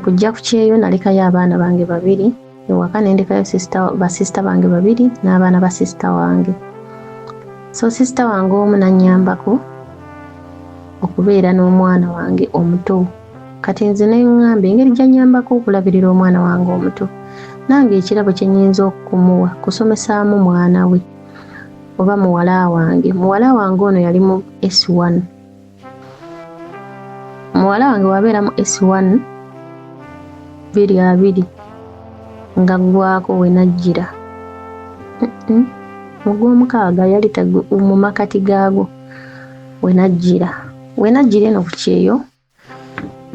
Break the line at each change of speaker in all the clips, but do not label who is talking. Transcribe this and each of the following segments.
Kujja ku kyeyo nalekayo abaana bange babiri ewaka, nendekayo basisita bange babiri n'abaana ba sisita wange. So sisita wange omu nanyambako okubeera n'omwana wange omuto. Kati nze neŋŋamba engeri gyanyambako okulabirira omwana wange omuto, nange ekirabo kye nnyinza okumuwa kusomesaamu mwana we oba muwala wange. Muwala wange ono yali mu S1. Muwala wange wabeera mu S1 2020 nga ggwako we najjira mu Gwomukaaga, yali mu makati gaagwo we najjira. We najjira eno ku kyeyo,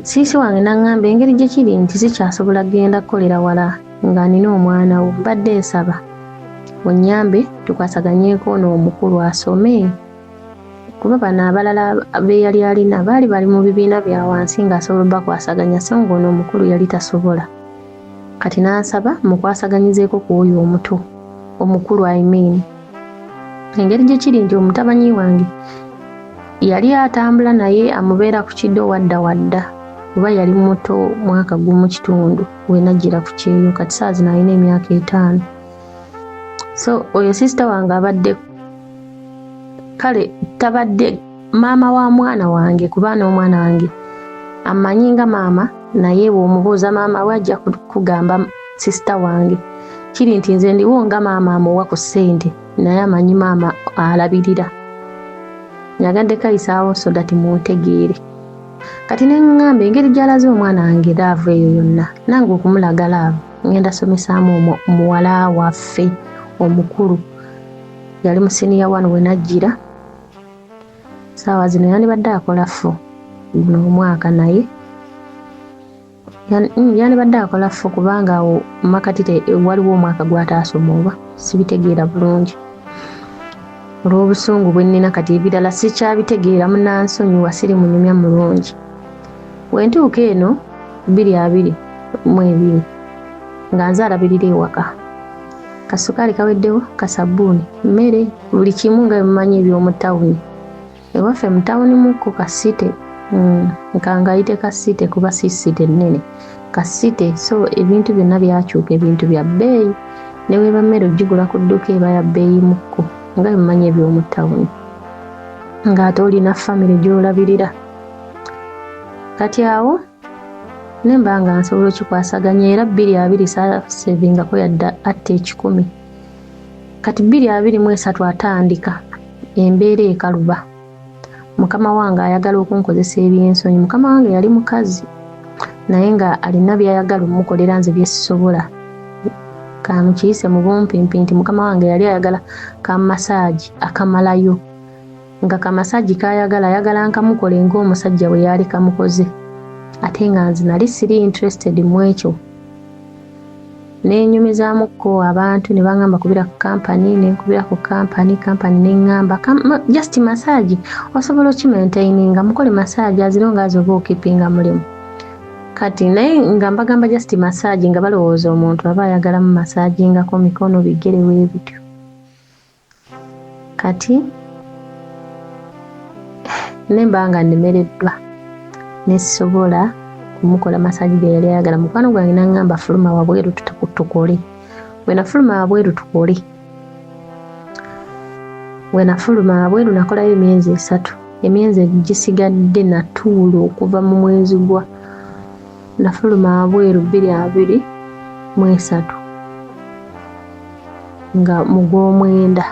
siisi wange n'aŋŋamba engeri gye kiri nti sikyasobola kugenda kukolera wala nga nina omwana wo, mbadde nsaba onnyambe tukwasaganyeeko ono omukulu asome, kuba bano abalala be yali alina baali bali mu bibiina bya wansi ng'asobola obakwasaganya, so ng'ono omukulu yali tasobola. Kati n'ansaba mukwasaganyizeeko ku oyo omuto, omukulu I mean. Engeri gye kiri nti omutabanyi wange yali atambula naye amubeera ku kido wadda wadda, kuba yali muto mwaka gumu kitundu we najjira ku kyeyo, kati saa zino alina emyaka 5. So oyo sisita wange abadde kale tabadde maama wa mwana wange, kuba n'omwana wange amanyi nga maama, naye bw'omubuuza maama we ajja kugamba sisita wange. Kiri nti nze ndiwo nga maama amuwa ku ssente, naye amanyi maama alabirira. Nyagadde kayisaawo so that muntegeere. Kati ne ŋŋamba engeri gy'alaze omwana wange love eyo yonna, nange okumulaga love ŋŋenda somesaamu muwala waffe omukulu. Yali mu senior one we najjira, saawa zino yandibadde akola four guno omwaka, naye yandibadde akola four kubanga awo makati waliwo omwaka gw'ataasoma, oba sibitegeera bulungi olw'obusungu bwe nnina. Kati ebirala sikyabitegeera, munansonyiwa, siri munyumya mulungi. Wentuuka eno 2022 nga nze alabirira ewaka, kasukaali kaweddewo, kasabbuuni, mmere, buli kimu nga bwemumanyi eby'omu tawuni. Ewaffe mu tawuni mukko ka city, nkangayite ka city kuba si city nnene, ka city. So ebintu byonna byakyuka, ebintu bya bbeeyi, ne bweba mmere ogigula ku dduuka eba ya bbeeyi mukko, nga bwemumanyi eby'omu tawuni, ng'ate olina famire gy'olabirira. Kati awo ne mba nga nsobola okikwasaganya, era 2020 saasevingako yadde atta 100. Kati 2023 atandika embeera ekaluba, mukama wange ayagala okunkozesa ebyensonyi. Mukama wange yali mukazi, naye nga alina byayagala omukolera nze byesisobola. Kamukiyise mu bumpimpi nti mukama wange yali ayagala ka massage akamalayo, nga ka massage kayagala, ayagala nkamukole ng'omusajja bwe yali kamukoze, ate nga nze nali siri interested mu ekyo. Nenyumizaamuko abantu ne baŋŋamba kubira ku kampani, nenkubira ku kampani, kampani neŋŋamba just massage osobola okimaintaininga, mukole massage as long as oba okipinga mulimu. Kati naye nga mbagamba just massage, nga balowooza omuntu aba ayagalamu massagingako mikono, bigere, weebityo. Kati nemba nga nnemereddwa, nesisobola kumukola massage ge yali ayagala. Mukwano gwange naŋŋamba fuluma wabweru tukole. Bwe nafuluma wabweru tukole, bwe nafuluma wabweru nakolayo emyezi 3. Emyezi egisigadde natuula okuva mu mwezi gwa nafuluma wabweru 2023 nga mu Gwomwenda,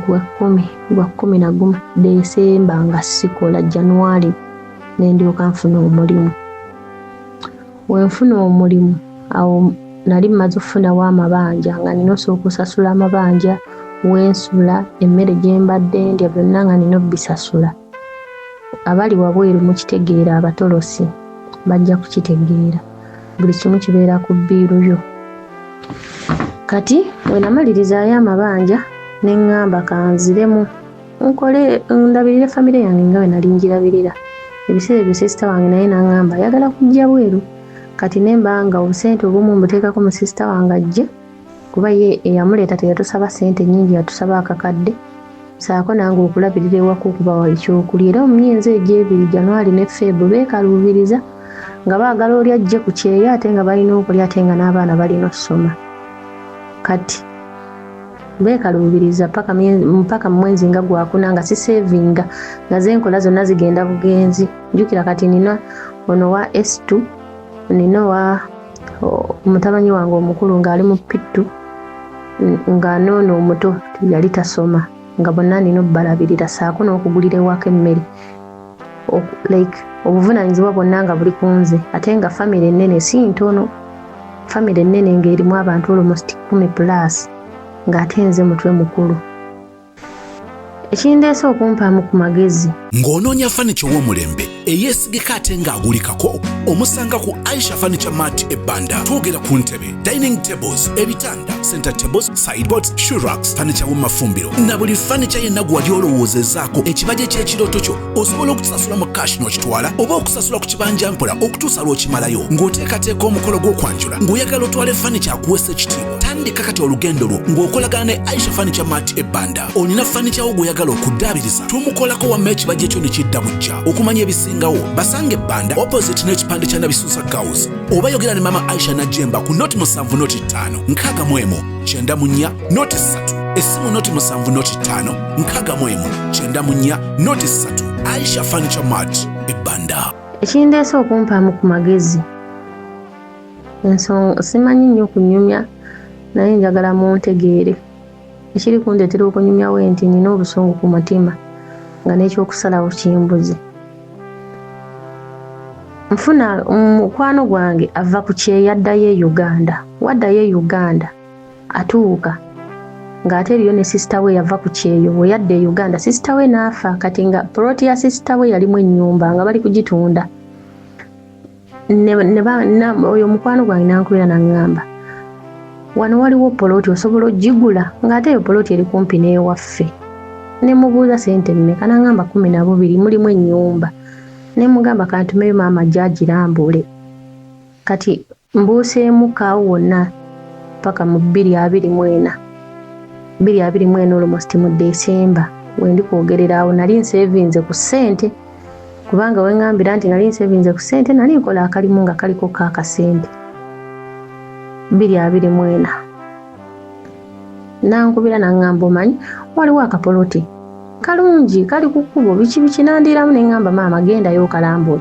gwa 10, gwa 11 Desemba nga sikola. January nendyoka nfuna omulimu. Wenfuna omulimu awo nali mmaze okufunawo amabanja, nga nina osooka osasula amabanja, wensula, emmere gye mbadde ndya, byonna nga nina obbisasula. Abali wabweru mukitegeera, abatolosi bajja kukitegeera, buli kimu kibeera ku bill yo. Kati wenamalirizaayo amabanja ne ŋŋamba kanziremu nkole ndabirire famire yange nga bwe nali ngirabirira ebiseera ebyo. Sisita wange naye n'aŋŋamba ayagala kujja bweru. Kati ne mba nga obusente obumu mbuteekako mu sisita wange ajje, kuba ye eyamuleeta teyatusaba ssente nnyingi, yatusaba akakadde saako nange okulabirira ewaka, okubawa ekyokulya. Era mu myezi egyo ebiri, January ne Feb, beekaluubiriza. Nga baagala oli ajje ku kyeyo ate nga balina okulya ate nga n'abaana balina okusoma. Kati beekaluubiriza paka mu mwezi nga gwakuna nga sisevinga, nga zenkola zonna zigenda bugenzi. Njukira kati nina ono wa S2, nina wa mutabani wange omukulu ng'ali mu P2, nga n'ono omuto yali tasoma, nga bonna nina obbalabirira ssaako n'okugulira ewaka emmere. Like obuvunaanyizibwa bwonna nga buli ku nze, ate nga famire ennene si ntono, famire ennene ng'erimu abantu almost 10 plus, ng'ate nze mutwe mukulu. Ekindeese okumpaamu ku magezi.
Ng'onoonya furniture ow'omulembe eyeesigika ate ng'agulikako, omusanga ku Aisha Furniture Mart e Bbanda. Twogera ku ntebe, dining tables, ebitanda, center tables, sideboards, shoe racks, furniture w'omu na buli furniture yenna gwe wali olowoozezaako. Ekibajje ky'ekirooto kyo osobola okukisasula mu cash n'okitwala, oba okusasula ku kibanja mpola okutuusa lw'okimalayo. Ng'oteekateeka omukolo gw'okwanjula, ng'oyagala otwale furniture akuweesa ekitiibwa, tandika kati olugendo lwo ng'okolagana ne Aisha Furniture Mart e Bbanda. Olina furniture wo gw'oyagala okuddaabiriza, tumukolako wamma ekibajje kyo ne kidda bujja. Okumanya ebisingawo, basanga ebbanda opposite n'ekipande kya Nabisusa Girls, oba yogera ne Mama Aisha Najemba ku 070 05 61 94 03. Essimu 070 05 61 94 03. Aisha Furniture Mart ebbanda.
Ekindeese okumpaamu ku magezi, ensonga simanyi nnyo kunyumya, naye njagala muntegeere. Ekiri kundeetera okunyumyawo nti nina obusungu ku mutima nga n'ekyokusalawo kimbuze. Nfuna mukwano gwange ava ku kyeyo addayo e Uganda. Waddayo e Uganda atuuka ng'ate eriyo ne sisita we yava ku kyeyo. Bwe yadda e Uganda, sisita we n'afa. Kati nga poloti ya sisita we yalimu ennyumba nga bali kugitunda. Oyo mukwano gwange nankubira naŋŋamba, wano waliwo poloti osobola ogigula, ng'ate eyo poloti eri kumpi n'ewaffe. Ne mubuuza sente mmeka, naŋŋamba 12, mulimu ennyumba. Ne mugamba kantumeyo maama ajje agirambule. Kati mbuuseemu kaawo wonna paka mu 2024, 2024 almost mu December wendi kwogerera awo. Nali nsevinze ku ssente, kubanga weŋŋambira nti nali nsevinze ku ssente, nali nkola akalimu nga kaliko kaakasente. 2024 nankubira naŋŋamba, omanyi waliwo akapoloti kalungi kali ku kkubo, biki biki. Nandiramu ne ŋŋamba, maama gendayo okalambule.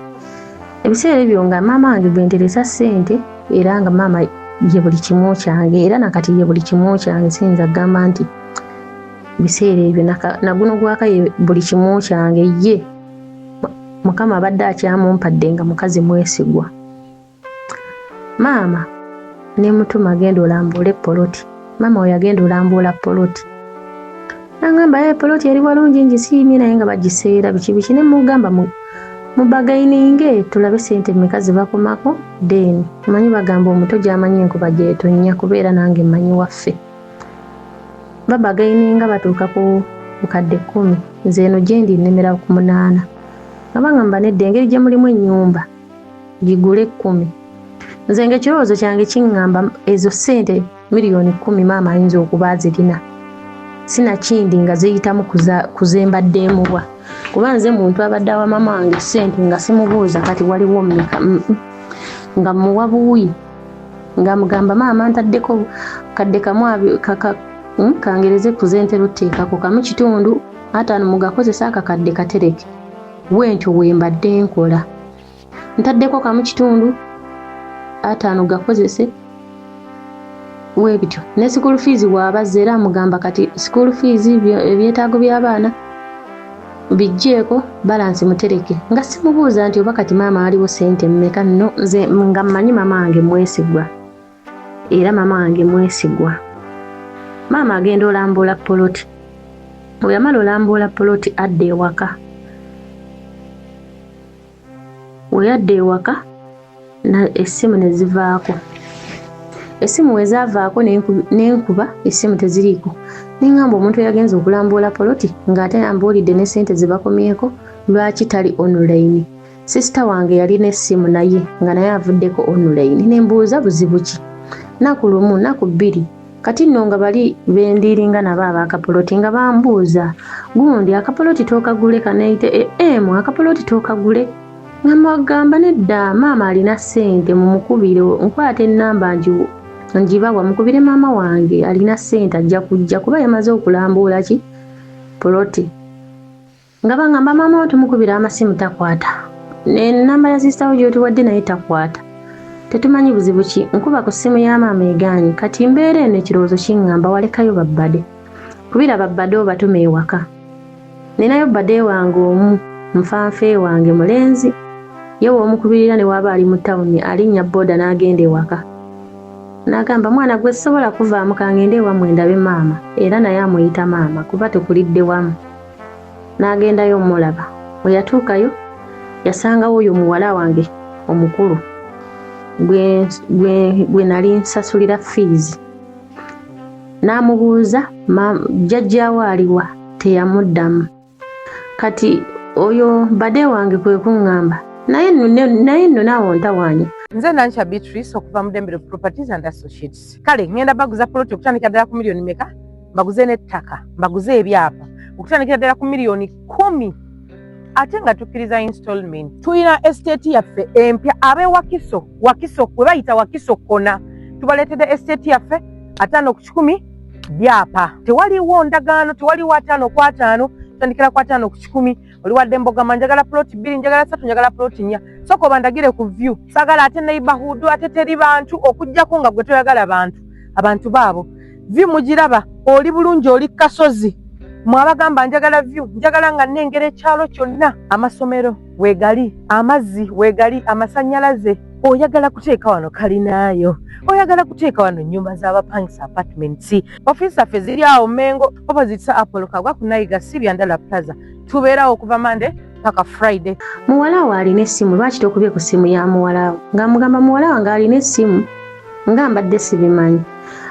Ebiseera ebyo nga maama wange gwe nteresa ssente, era nga maama ye buli kimu kyange, era nakati ye buli kimu kyange. Siyinza kugamba nti biseera ebyo naguno gwaka ye buli kimu kyange. Ye Mukama abadde akyamumpadde nga mukazi mwesigwa. Maama ne mutuma, genda olambuule poloti. Maama we yagenda olambuula poloti, nangamba, ye poloti eri walungi, ngisiimye, naye nga bagiseera biki biki. Ne mugamba mubargaininge tulabe sente mmeka zebakomako. Then omanyi bagamba omuto gy'amanyi enkuba gy'etonnya, kubeera nange mmanyi waffe. Babargaininga batuuka ku bukadde 10, nze eno gye ndi nnemera ku 8, nga bagamba nedda, engeri gye mulimu ennyumba gigule 10. Nze nga ekirowoozo kyange kiŋŋamba ezo ssente miliyoni 10 maama ayinza okuba azirina, sinakindi nga ziyitamu kuzembadde emuwa, kuba nze muntu abadde awa maama wange ssente nga simubuuza kati waliwo mmeka, nga muwa buwi, nga mugamba maama ntaddeko kadde kamu kangereze kuzentera oteekako kamu kitundu 50 mugakozesa, akakadde katereke. Bwentyo bwe mbadde nkola, ntaddeko kamu kitundu 50 gakozese weebityo. Ne school fees bw'abazza era amugamba kati school fees, ebyetaago by'abaana bijjeeko, balance mutereke, nga simubuuza nti oba kati maama aliwo sente mmeka. Nno nze nga mmanyi maama wange mwesigwa, era maama wange mwesigwa. Maama agenda olambuula poloti. Bwe yamala olambuula poloti, adda ewaka. We yadda ewaka essimu ne zivaako. Essimu we zaavaako n'enkuba, essimu teziriiko. Neŋŋamba omuntu eyagenza okulambuula poloti ng'ate ambuulidde ne ssente ze bakomyeko, lwaki tali online? Sisita wange yalina essimu naye nga naye avuddeko online. Ne mbuuza buzibu ki? Naku lumu, naku bbiri. Kati nno nga bali bendiiringa nabo abakapoloti nga bambuuza, gundi akapoloti tookagule, kaneite emu akapoloti tookagule. Nga mbagamba nedda, maama alina ssente, mumukubire, nkwata ennamba ngibawa, mukubire maama wange alina ssente ajja kujja kuba yamaze okulambuula ki poloti. Nga bangamba maama wo tumukubira amasimu takwata, ennamba ya sisita wo gy'otuwadde naye takwata, tetumanyi buzibu ki. Nkuba ku ssimu ya maama egaanyi. Kati mbeera eno ekirowoozo kiŋŋamba walekayo babbade, kubira babbade obatume ewaka. Ninayo bbade wange omu nfanfe wange mulenzi, ye w'omukubirira ne waaba ali mu tawuni alinnya booda n'agenda ewaka. N'agamba mwana gwe sisobola kuvaamu kangende ewammwe ndabe maama, era naye amuyita maama kuba tukulidde wamu. N'agendayo omulaba. Bwe yatuukayo yasangawo oyo muwala wange omukulu gwe nali nsasulira fiizi. N'amubuuza jjajjaawo aliwa, teyamuddamu. Kati oyo bade wange kwe kuŋŋamba naye nno naawe ontawaanya.
Nze Nankya Beatrice okuva mu Dembere Properties and Associates. Kale ŋŋenda baguza poloti okutandikira ddala ku miliyoni meka, mbaguze n'ettaka, mbaguze ebyapa okutandikira ddala ku miliyoni 10, ate nga tukkiriza installment. Tulina estate yaffe empya ab'e Wakiso, Wakiso we bayita Wakiso Kona, tubaleetedde estate yaffe 50 ku 100 byapa. Tewaliwo ndagaano, tewaliwo 50 ku 50, tutandikira ku 50 ku 100. Oli wadde Mbogama, njagala ploti 2, njagala 3, njagala ploti 4. Sooka obandagire ku view. Saagala ate neighborhood, ate teri bantu, okuggyako nga gwe toyagala bantu. Abantu baabo. View mugiraba, oli bulungi, oli kasozi. Mwabagamba njagala view, njagala nga nnengera ekyalo kyonna. Amasomero weegali, amazzi weegali, amasannyalaze. Oyagala kuteeka wano kalinaayo, oyagala kuteeka wano nnyumba z'abapangisa apartments. Ofiisi zaffe ziri awo Mengo, opposite Sir Apollo Kagwa ku Nayiga si Byandala Plaza. Tubeerawo okuva Monday paka Friday.
Muwala wo alina essimu, lwaki tokubye ku ssimu ya muwala wo? Ng'amugamba muwala wange alina essimu nga mbadde sibimanyi.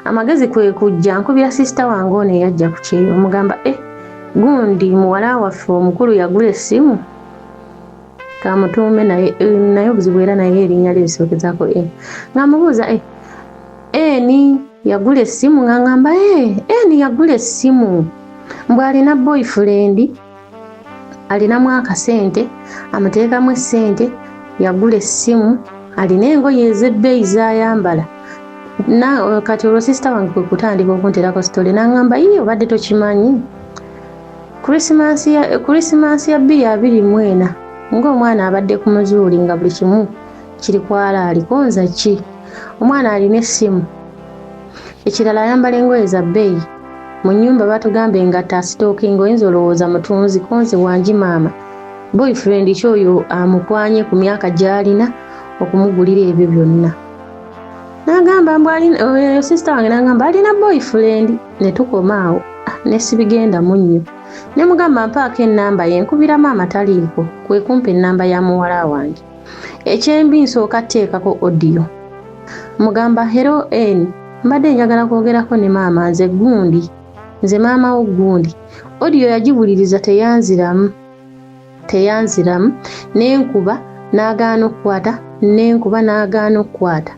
Amagezi kwe kujja nkubira sisita wange ono eyajja ku kyeyo, omugamba gundi muwala waffe omukulu yagula essimu, kamutuume naye, naye obuzibu era naye erinnya lye lisookezaako N. Ng'amubuuza N yagula essimu, ng'angamba N yagula essimu, mbu alina boyfriend, alinamu akasente, amuteekamu essente, yagula essimu, alina engoye ez'ebbeeyi z'ayambala. Kati olwo sisita wange kwe kutandika okunteerako story, n'angamba iye obadde tokimanyi, Christmas ya 2024 ng'omwana abadde ku muzuuli nga buli kimu kiri kwalaali, konza ki? Omwana alina essimu, ekirala ayambala engoye za bbeeyi. Mu nnyumba batugamba engatto asitookinga, oyinza olowooza mutunzi, konze wangi maama. Boyfriend ki oyo amukwanye ku myaka gy'alina okumugulira ebyo byonna? N'agamba mbu alina, oyo sister wange n'agamba alina boyfriend, ne tukoma awo, ne sibigenda mu nnyo. Ne mugamba mpaako ennamba ye, nkubira maama taliiko, kwe kumpa ennamba ya muwala wange. Ekyembi nsooka tteekako audio. Mugamba hello N, mbadde njagala kwogerako ne maama, nze gundi, nze maama wo gundi. Audio yagiwuliriza teyanziramu, n'enkuba n'agaana okukwata, n'enkuba n'agaana okukwata.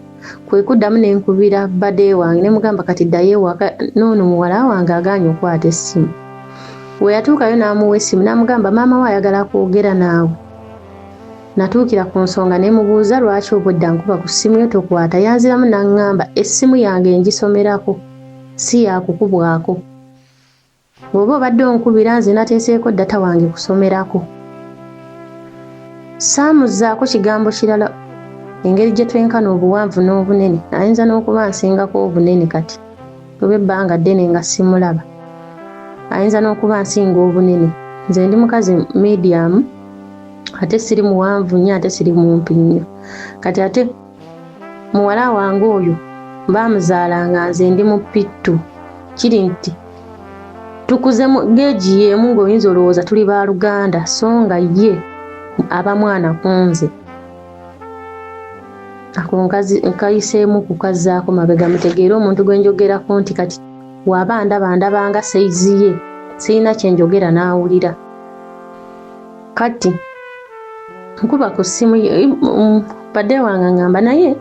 Kwe kuddamu ne nkubira bbade wange ne mugamba kati ddayo ewaka, n'ono muwala wange agaanye okukwata essimu. We yatuukayo n'amuwa essimu n'amugamba maama we ayagala kwogera naawe. Natuukira ku nsonga ne mubuuza lwaki obwedda nkuba ku ssimu yo tokwata. Yanziramu n'aŋŋamba essimu yange ngisomerako, si yakukubwako. Bw'oba obadde onkubira nze nateeseeko data wange kusomerako. Saamuzzaako kigambo kirala, engeri gye twenkana obuwanvu n'obunene, ayinza n'okuba nsingako obunene kati, kuba ebbanga ddene nga simulaba. Ayinza n'okuba nsinga obunene. Nze ndi mukazi medium, ate siri muwanvu nnyo, ate siri mumpi nnyo. Kati ate muwala wange oyo baamuzaalanga nze ndi mu P2. Kiri nti tukuze mu geegi y'emu ng'oyinza olowooza tuli baaluganda, so nga ye aba mwana ku nze. Ako nkayiseemu kukazzaako mabega mutegeere omuntu gwe njogerako nti kati waba ndaba ndabanga sayizi ye, sirina kye njogera n'awulira. Kati nkuba ku ssimu badde wange ngamba naye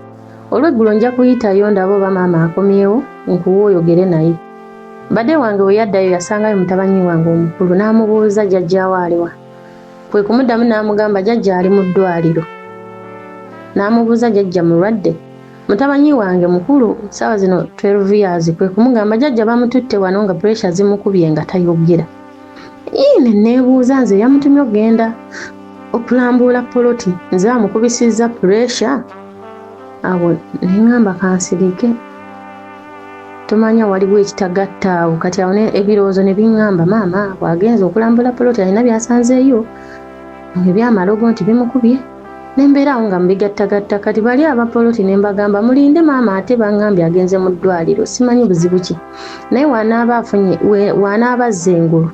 olweggulo nja kuyitayo ndaba oba maama akomyewo nkuwe oyogere naye. Badde wange we yaddayo yasangayo mutabani wange omukulu n'amubuuza jjajjaawo aliwa. Kwe kumuddamu n'amugamba jjajja ali mu ddwaliro. N'amubuuza jjajja mulwadde? Mutabanyi wange mukulu ssaawa zino 12 years kwe kumugamba jjajja bamututte wano nga pressure zimukubye nga tayogera. Ii ne neebuuza nze yamutumye okugenda okulambuula poloti nze amukubisizza pressure? Awo ne ŋŋamba kansirike. Tomanya waliwo ekitagatta awo. Kati awo ebirowoozo ne biŋŋamba maama bw'agenze okulambula poloti alina by'asanzeeyo ebyamalogo nti bimukubye. Ne mbeera awo nga mbigattagatta. Kati bali aba poloti ne mbagamba mulinde maama ate baŋŋambye agenze mu ddwaliro simanyi buzibu ki. Naye w'anaaba afunye w'anaaba azze engulu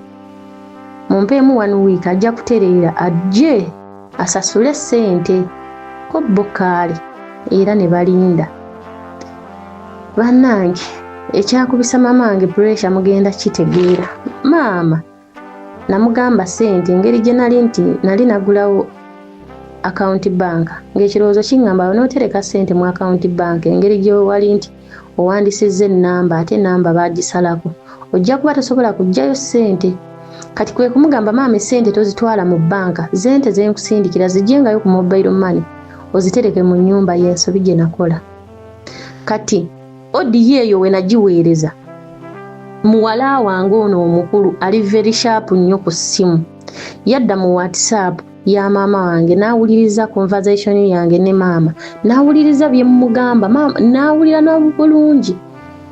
mumpeemu 1 week ajja kutereera ajje asasule ssente ko bo kaale era ne balinda. Bannange ekyakubisa maama wange pressure mugenda kitegeera. Maama namugamba ssente engeri gye nali nti nali nagulawo account bank ng'ekirowoozo kiŋŋamba onootereka ssente mu account bank engeri gye wali nti owandisizza ennamba ate ennamba baagisalako ojja kuba tosobola kuggyayo ssente. Kati kwe kumugamba maama essente tozitwala mu bbanka, zente ze nkusindikira ziggyengayo ku mobile money ozitereke mu nnyumba y'ensobi gye nakola. Kati odiyo eyo we nagiweereza muwala wange ono omukulu ali very sharp nnyo ku ssimu yadda mu WhatsApp ya maama wange n'awuliriza conversation yange ne maama n'awuliriza bye mmugamba n'awulira n'obulungi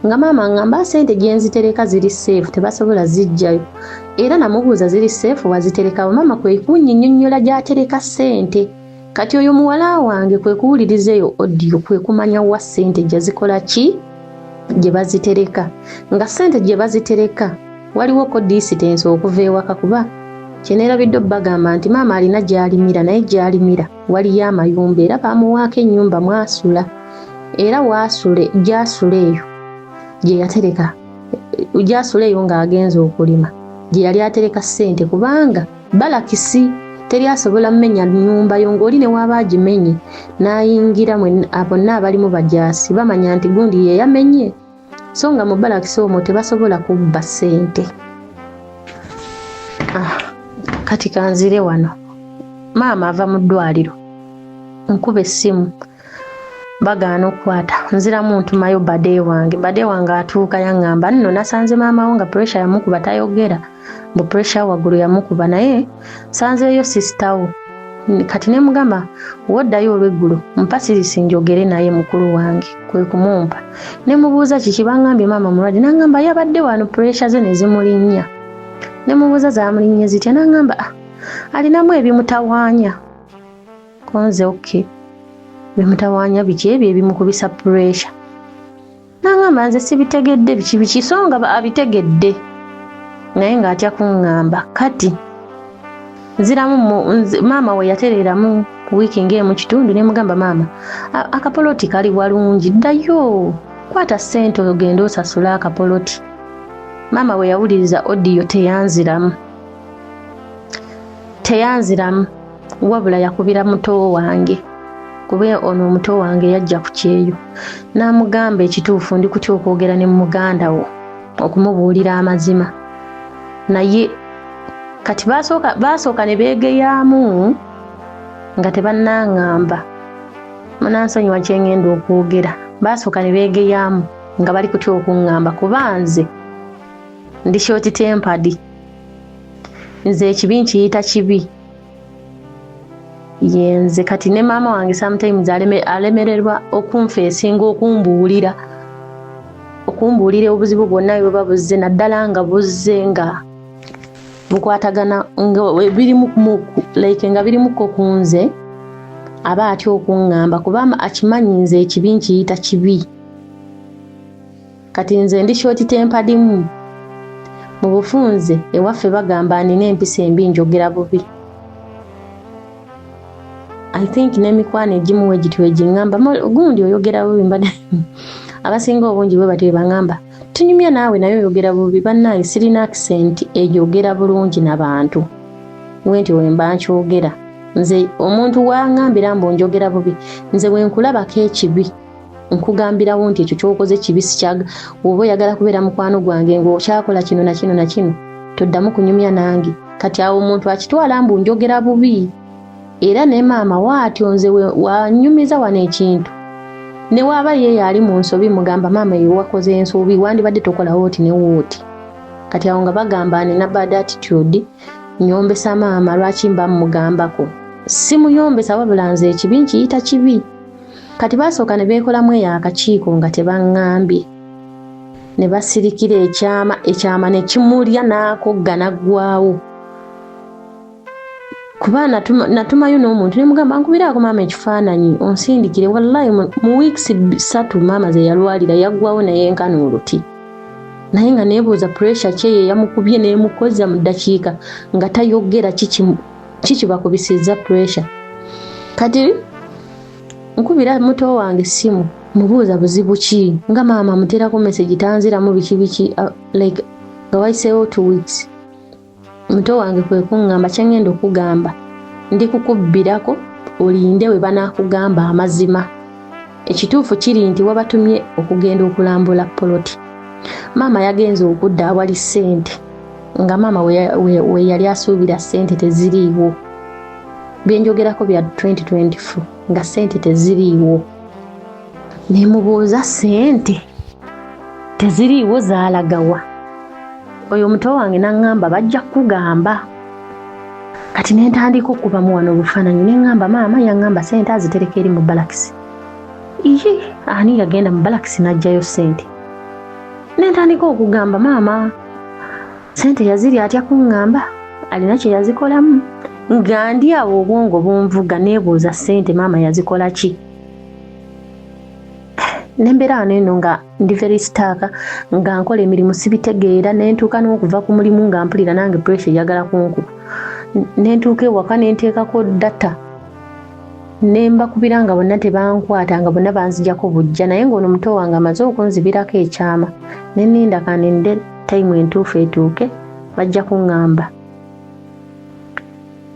nga maama ngamba ssente gye nzitereka ziri safe tebasobola ziggyayo era namubuuza ziri safe waziterekawo maama kwe kunnyinnyonnyola gy'atereka ssente. Kati oyo muwala wange kwe kuwuliriza eyo audio kwe kumanya wa ssente gye zikola ki gye bazitereka nga ssente gye bazitereka waliwo ko distance okuva ewaka kuba kye neerabidde obbagamba nti maama alina gy'alimira naye gy'alimira waliyo amayumba era baamuwaako ennyumba mw'asula era waasule gy'asula eyo gye yatereka gy'asula eyo ng'agenze okulima gye yali atereka ssente kubanga balakisi teri asobola mmenya nnyumba yo ng'oli ne waaba agimenye n'ayingira bonna abalimu bajaasi bamanya nti gundi ye yamenye so nga mu balakisi omwo tebasobola kubba ssente. Kati kanzire wano maama ava mu ddwaliro nkuba essimu bagaana okukwata nziramu ntumayo bade wange bade wange atuuka yaŋŋamba nno nasanze maama wo nga pressure yamukuba tayogera mbu pressure waggulu yamukuba naye nsanzeeyo sister wo. Kati ne mugamba woddayo olw'eggulo mpa sirisi njogere naye mukulu wange kwe kumumpa ne mubuuza kiki baŋŋambye maama mulwadde n'aŋŋamba yabadde wano pressure ze ne zimulinnya ne mubuuza zaamulinnye zitya n'aŋŋamba alinamu ebimutawaanya konze okay bimutawaanya biki ebyo ebimukubisa pressure n'aŋŋamba nze sibitegedde biki biki so nga abitegedde naye ng'atya kuŋŋamba. Kati nziramu maama we yatereeramu wiiki ng'emu kitundu ne mugamba maama akapoloti kali walungi ddayo kwata ssente ogende osasule akapoloti. Maama we yawuliriza audio teyanziramu wabula yakubira muto wange kuba ono omuto wange yajja ku kyeyo n'amugamba ekituufu ndi kutya okwogera ne muganda wo okumubuulira amazima naye kati baasooka ne beegeyaamu nga tebannaŋŋamba munansonyiwa kye ngenda okwogera baasooka ne beegeyaamu nga bali kutya okuŋŋamba kuba nze ndi short tempered nze ekibi nkiyita kibi yenze. Kati ne maama wange sometimes alemererwa okunfeesinga okumbuulira obuzibu bwonna bwe buba buzze naddala nga buzze nga bukwatagana nga birimu like nga birimuko ku nze aba atya okuŋŋamba kuba akimanyi nze ekibi nkiyita kibi. Kati nze ndi short tempered mu bufunze ewaffe bagamba nina empisa embi njogera bubi. I think n'emikwano egimu we gityo egiŋŋamba gundi oyogera bubi mbadde abasinga obungi bwe batyo baŋŋamba tunyumya naawe naye oyogera bubi. Bannange sirina accent eyogera bulungi n'abantu we nti we mba nkyogera nze omuntu waŋŋambira mbu njogera bubi nze bwe nkulabako ekibi nkugambirawo nti ekyo ky'okoze kibi sikyaga oba oyagala kubeera mukwano gwange ng'okyakola kino na kino na kino toddamu kunyumya nange. Kati awo omuntu akitwala mbu njogera bubi, era ne maama waatyo nze wanyumiza wano ekintu ne waaba ye yaali mu nsobi, mugamba maama ye wakoze ensobi, wandibadde tokola wooti ne wooti. Kati awo nga bagamba nina bad attitude, nyombesa maama, lwaki mba mugambako? Simuyombesa, wabula nze ekibi nkiyita kibi. Kati basooka ne beekolamu eyo akakiiko nga tebaŋŋambye, ne basirikira ekyama, ekyama ne kimulya n'akogga n'aggwawo. Kuba natumayo n'omuntu ne mugamba nkubiraako maama ekifaananyi onsindikire, wallahi mu weeks 3 maama ze yalwalira yaggwawo naye nkana oluti. Naye nga neebuuza pressure ki eyo eyamukubye n'emukoza mu ddakiika nga tayogera, kiki bakubisizza pressure. Kati nkubira muto wange essimu, mubuuza buzibu ki nga maama amuteerako message tanziramu biki biki, like nga wayiseewo 2 weeks. Muto wange kwe kuŋŋamba kye ŋŋenda okugamba, ndi kukubbirako olinde we banaakugamba amazima. Ekituufu kiri nti wabatumye okugenda okulambula poloti. Maama yagenze okudda awali ssente, nga maama we yali asuubira ssente teziriiwo. Bye njogerako bya 2024, nga ssente teziriiwo. Ne mubuuza ssente teziriiwo zaalagawa? Oyo muto wange n'aŋŋamba bajja kukugamba. Kati ne ntandika okubamu wano obufaananyi, ne ŋŋamba maama yaŋŋamba ssente azitereka eri mu balakisi. Iye, ani yagenda mu balakisi n'aggyayo ssente? Ne ntandika okugamba maama ssente yazirya atya kuŋŋamba alina kye yazikolamu. Nga ndi awo obwongo bunvuga, neebuuza ssente maama yazikola ki? Nembeera wano eno nga ndi very stuck, nga nkola emirimu sibitegeera, ne ntuuka n'okuva ku mulimu nga mpulira nange pressure eyagala kunkuba. Ne ntuuka ewaka ne nteekako data, ne mbakubira nga bonna tebankwata, nga bonna banzijako bujja, naye ng'ono muto wange amaze okunzibirako ekyama. Ne nninda kaninde time entuufu etuuke, bajja kuŋŋamba,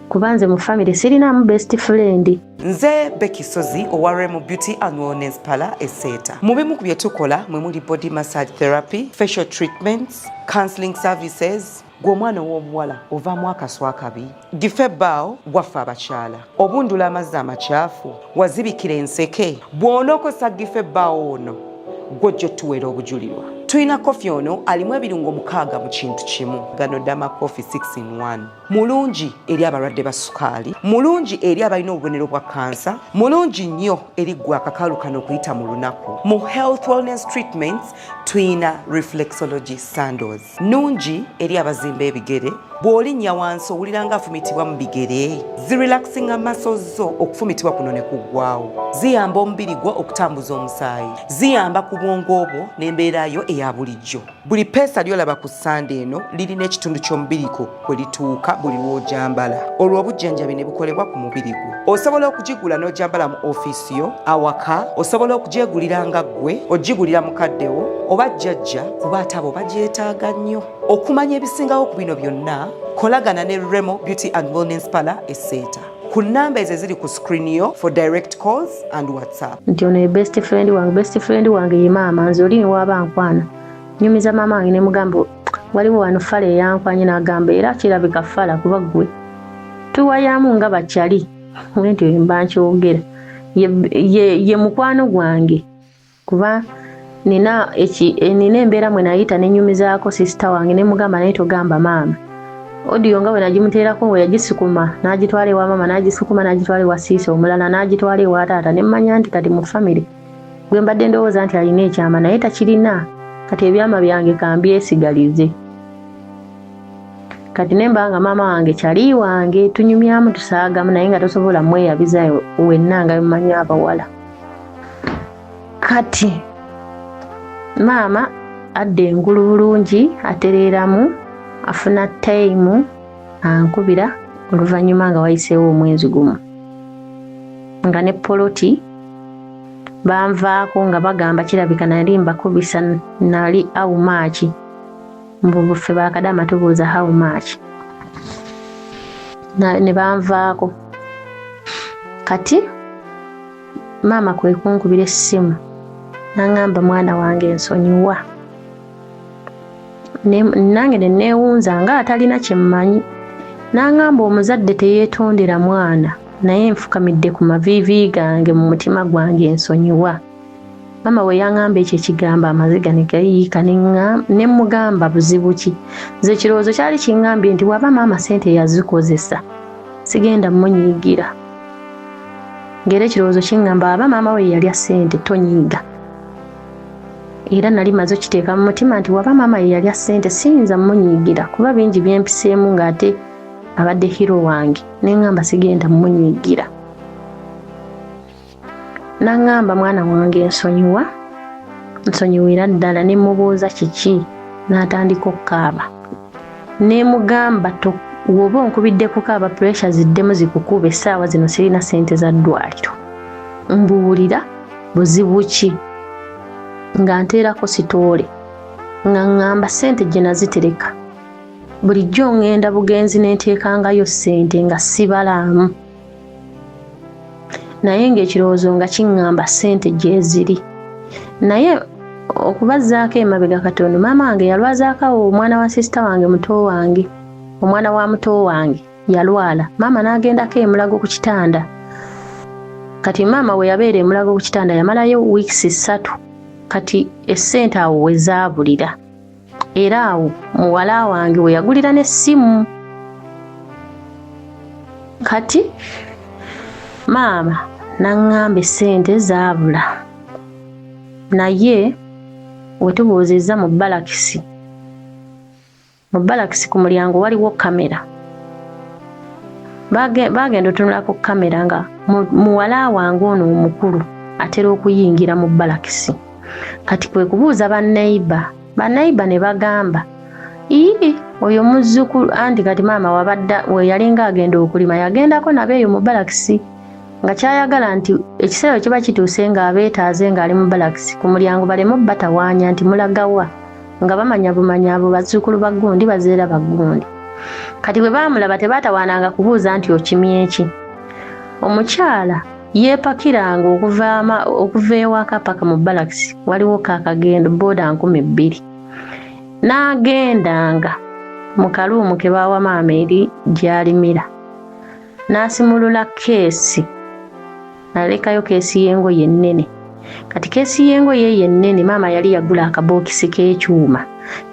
kuba nze mu family sirinaamu best friend.
Nze Becky Sozi owa Remo Beauty and Wellness Parlour Eseeta. Mu bimu ku bye tukola mwe muli body massage therapy, facial treatments, counseling services. Gwe omwana ow'obuwala ovaamu akaswa akabi, gife ebbaawo waffe abakyala, obundula amazzi amakyafu, wazibikira enseke. Bw'onookozesa gife ebbaawo ono, gw'ojja otuweera obujulirwa. Tulina kofi ono alimu ebirungo 6 mu kintu kimu, gano Dama Coffee 6 in 1. Mulungi eri abalwadde ba sukaali, mulungi eri abalina obubonero bwa kansa, mulungi nnyo eri ggwe akakalu kano okuyita mu lunaku. Mu health wellness treatments tuyina reflexology sandals, nungi eri abazimba ebigere. Bw'olinnya wansi owulira nga afumitibwa mu bigere, zirelaxinga muscles zo, okufumitibwa kuno ne kuggwawo. Ziyamba omubiri gwo okutambuza omusaayi, ziyamba ku bwongo bwo n'embeera yo eya bulijjo. Buli peesa ly'olaba ku sande eno lirina ekitundu ky'omubiri gwo kwe lituuka buli lw'ojambala, olwo obujjanjabi ne bukolebwa ku mubiri gwo. Osobola okugigula n'ojambala mu ofiisi yo, awaka, osobola okugyegulira nga ggwe, ogigulira mukaddewo oba jjajja, kuba ate abo bagyetaaga nnyo. Okumanya ebisingawo ku bino byonna, kolagana ne Remo Beauty and Wellness Parlour Eseeta ku nnamba ezo eziri ku screen yo for direct calls and WhatsApp.
Nti ono ye best friend wange, best friend wange ye maama. Nze oli newaaba nkwana, nyumiza maama wange ne mugamba waliwo wano fala eyankwanye, n'agamba era kirabika fala kuba ggwe tuwayamu nga bakyali ntyo mba nkyogera ye mukwano gwange, kuba nina embeera mwe nayita nenyumizaako sister wange ne mugamba naye togamba maama. Audio nga bwe nagimuteerako, we yagisukuma n'agitwala ewa maama, n'agisukuma n'agitwala ewa siisi omulala, n'agitwala ewa taata, ne mmanya nti kati mu family gwe mbadde ndowooza nti alina ekyama naye takirina. Kati ebyama byange kambyesigalize. Kati ne mba nga maama wange kyali wange, tunyumyamu, tusaagamu, naye nga tosobola mweyabiza wenna nga mumanyi abawala. Kati maama adda engulu bulungi, atereeramu, afuna time, ankubira oluvannyuma nga wayiseewo omwezi gumu, nga ne poloti banvaako nga bagamba kirabika nali mbakubisa, nali how much, mbu ffe bakadama tubuuza how much, ne banvaako. Kati maama kwe kunkubira essimu n'aŋŋamba mwana wange nsonyiwa. Nange ne neewunza nga atalina kye mmanyi. N'angamba omuzadde teyeetondera mwana naye nfukamidde ku maviivi gange mu mutima gwange nsonyiwa. Maama we yangamba ekyo ekigambo amaziga ne gayiika ne mmugamba buzibu ki? Nze ekirowoozo kyali kingambye nti waba maama ssente yazikozesa sigenda munyiigira. Ng'era ekirowoozo kingamba aba maama we yalya ssente tonyiiga. Era nali maze okiteeka mu mutima nti waba maama ye yalya ssente siyinza munyiigira kuba bingi bye mpiseemu ng'ate abadde hero wange ne ŋŋamba sigenda munyiigira. N'aŋŋamba mwana wange nsonyiwa, nsonyiwira ddala ne mmubuuza kiki n'atandika okukaaba. Ne mugamba woba onkubidde kukaaba puresha ziddemu zikukube essaawa zino sirina ssente za ddwaliro. Mbuulira buzibu ki nga nteerako sitoole nga ŋŋamba ssente gye nazitereka bulijjo ŋŋenda bugenzi ne nteekangayo ssente nga sibalaamu naye ng'ekirowoozo nga kiŋŋamba ssente gyeziri naye okubazzaako emabega katono maama wange yalwazaako awo omwana wa sisita wange muto wange omwana wa muto wange yalwala maama n'agendako emulago ku kitanda kati maama we yabeera emulago ku kitanda yamalayo wiikisi ssatu kati essente awo we zaabulira era awo muwala wange we yagulira n'essimu kati maama n'aŋŋamba essente zaabula naye we tubuuzizza mu balakisi mu balakisi ku mulyango waliwo kamera bagenda otunula ku kamera nga muwala wange ono omukulu atera okuyingira mu balakisi kati kwe kubuuza baneiba baneiba ne bagamba ii oyo muzzukulu anti kati maama wabadda we yalinga agenda okulima yagendako nabo eyo mu balakisi nga kyayagala nti ekiseera kiba kituuse ng'abeetaaze ng'ali mu balakisi ku mulyango baleme batawaanya nti mulagawa nga bamanya bumanya abo bazzukulu ba gundi bazeera ba gundi kati bwe baamulaba tebaatawaananga kubuuza nti okimye ki omukyala yeepakiranga okuva ewaka paka mu balakisi waliwo kakagendo booda 2000 n'agendanga mu kaluumu ke baawa maama eri gy'alimira n'asimulula keesi nalekayo keesi y'engoye ennene kati keesi y'engoye eyo ennene maama yali yagula akabookisi k'ekyuma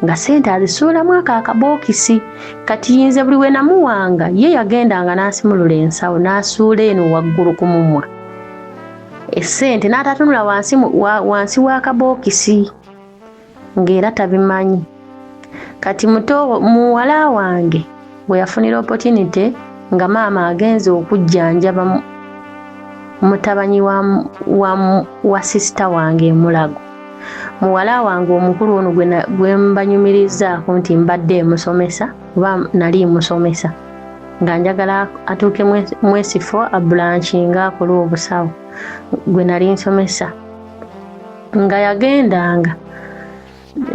nga ssente azisuulamu ako akabookisi kati nze buli we namuwanga ye yagendanga n'asimulula ensawo n'asuula eno waggulu ku mumwa essente n'atatunula wansi wansi w'akabookisi ng'era tabimanyi kati muto muwala wange we yafunira opportunity nga maama agenze okujjanjaba mutabanyi wa, wa, wa sisita wange emulago muwala wange omukulu ono gwe mbanyumirizaako nti mbadde emusomesa oba nali musomesa nga njagala atuuke mwesifo abulankinga akole obusawo gwe nali nsomesa nga yagendanga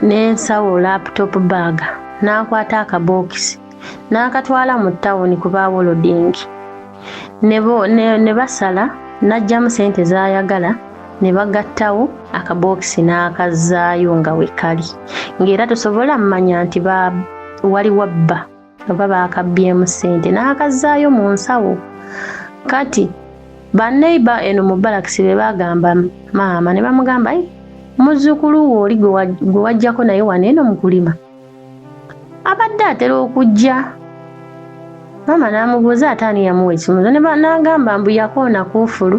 n'ensawo laptop bag n'akwata akabookisi n'akatwala mu tawuni ku bawolodingi ne basala n'aggyamu ssente z'ayagala ne bagattawo akabookisi n'akazzaayo nga we kali ng'era tosobola mmanya nti wali wabba oba baakabbyemu ssente n'akazzaayo mu nsawo kati baneiba eno mu balakisi be bagamba maama ne bamugamba muzzukulu wo oli gwe wajjako naye wano eno mu kulima abadde atera okujja maama n'amubuuza ate ani yamuwa ekisumuluzo n'agamba mbu yakoona kuufulu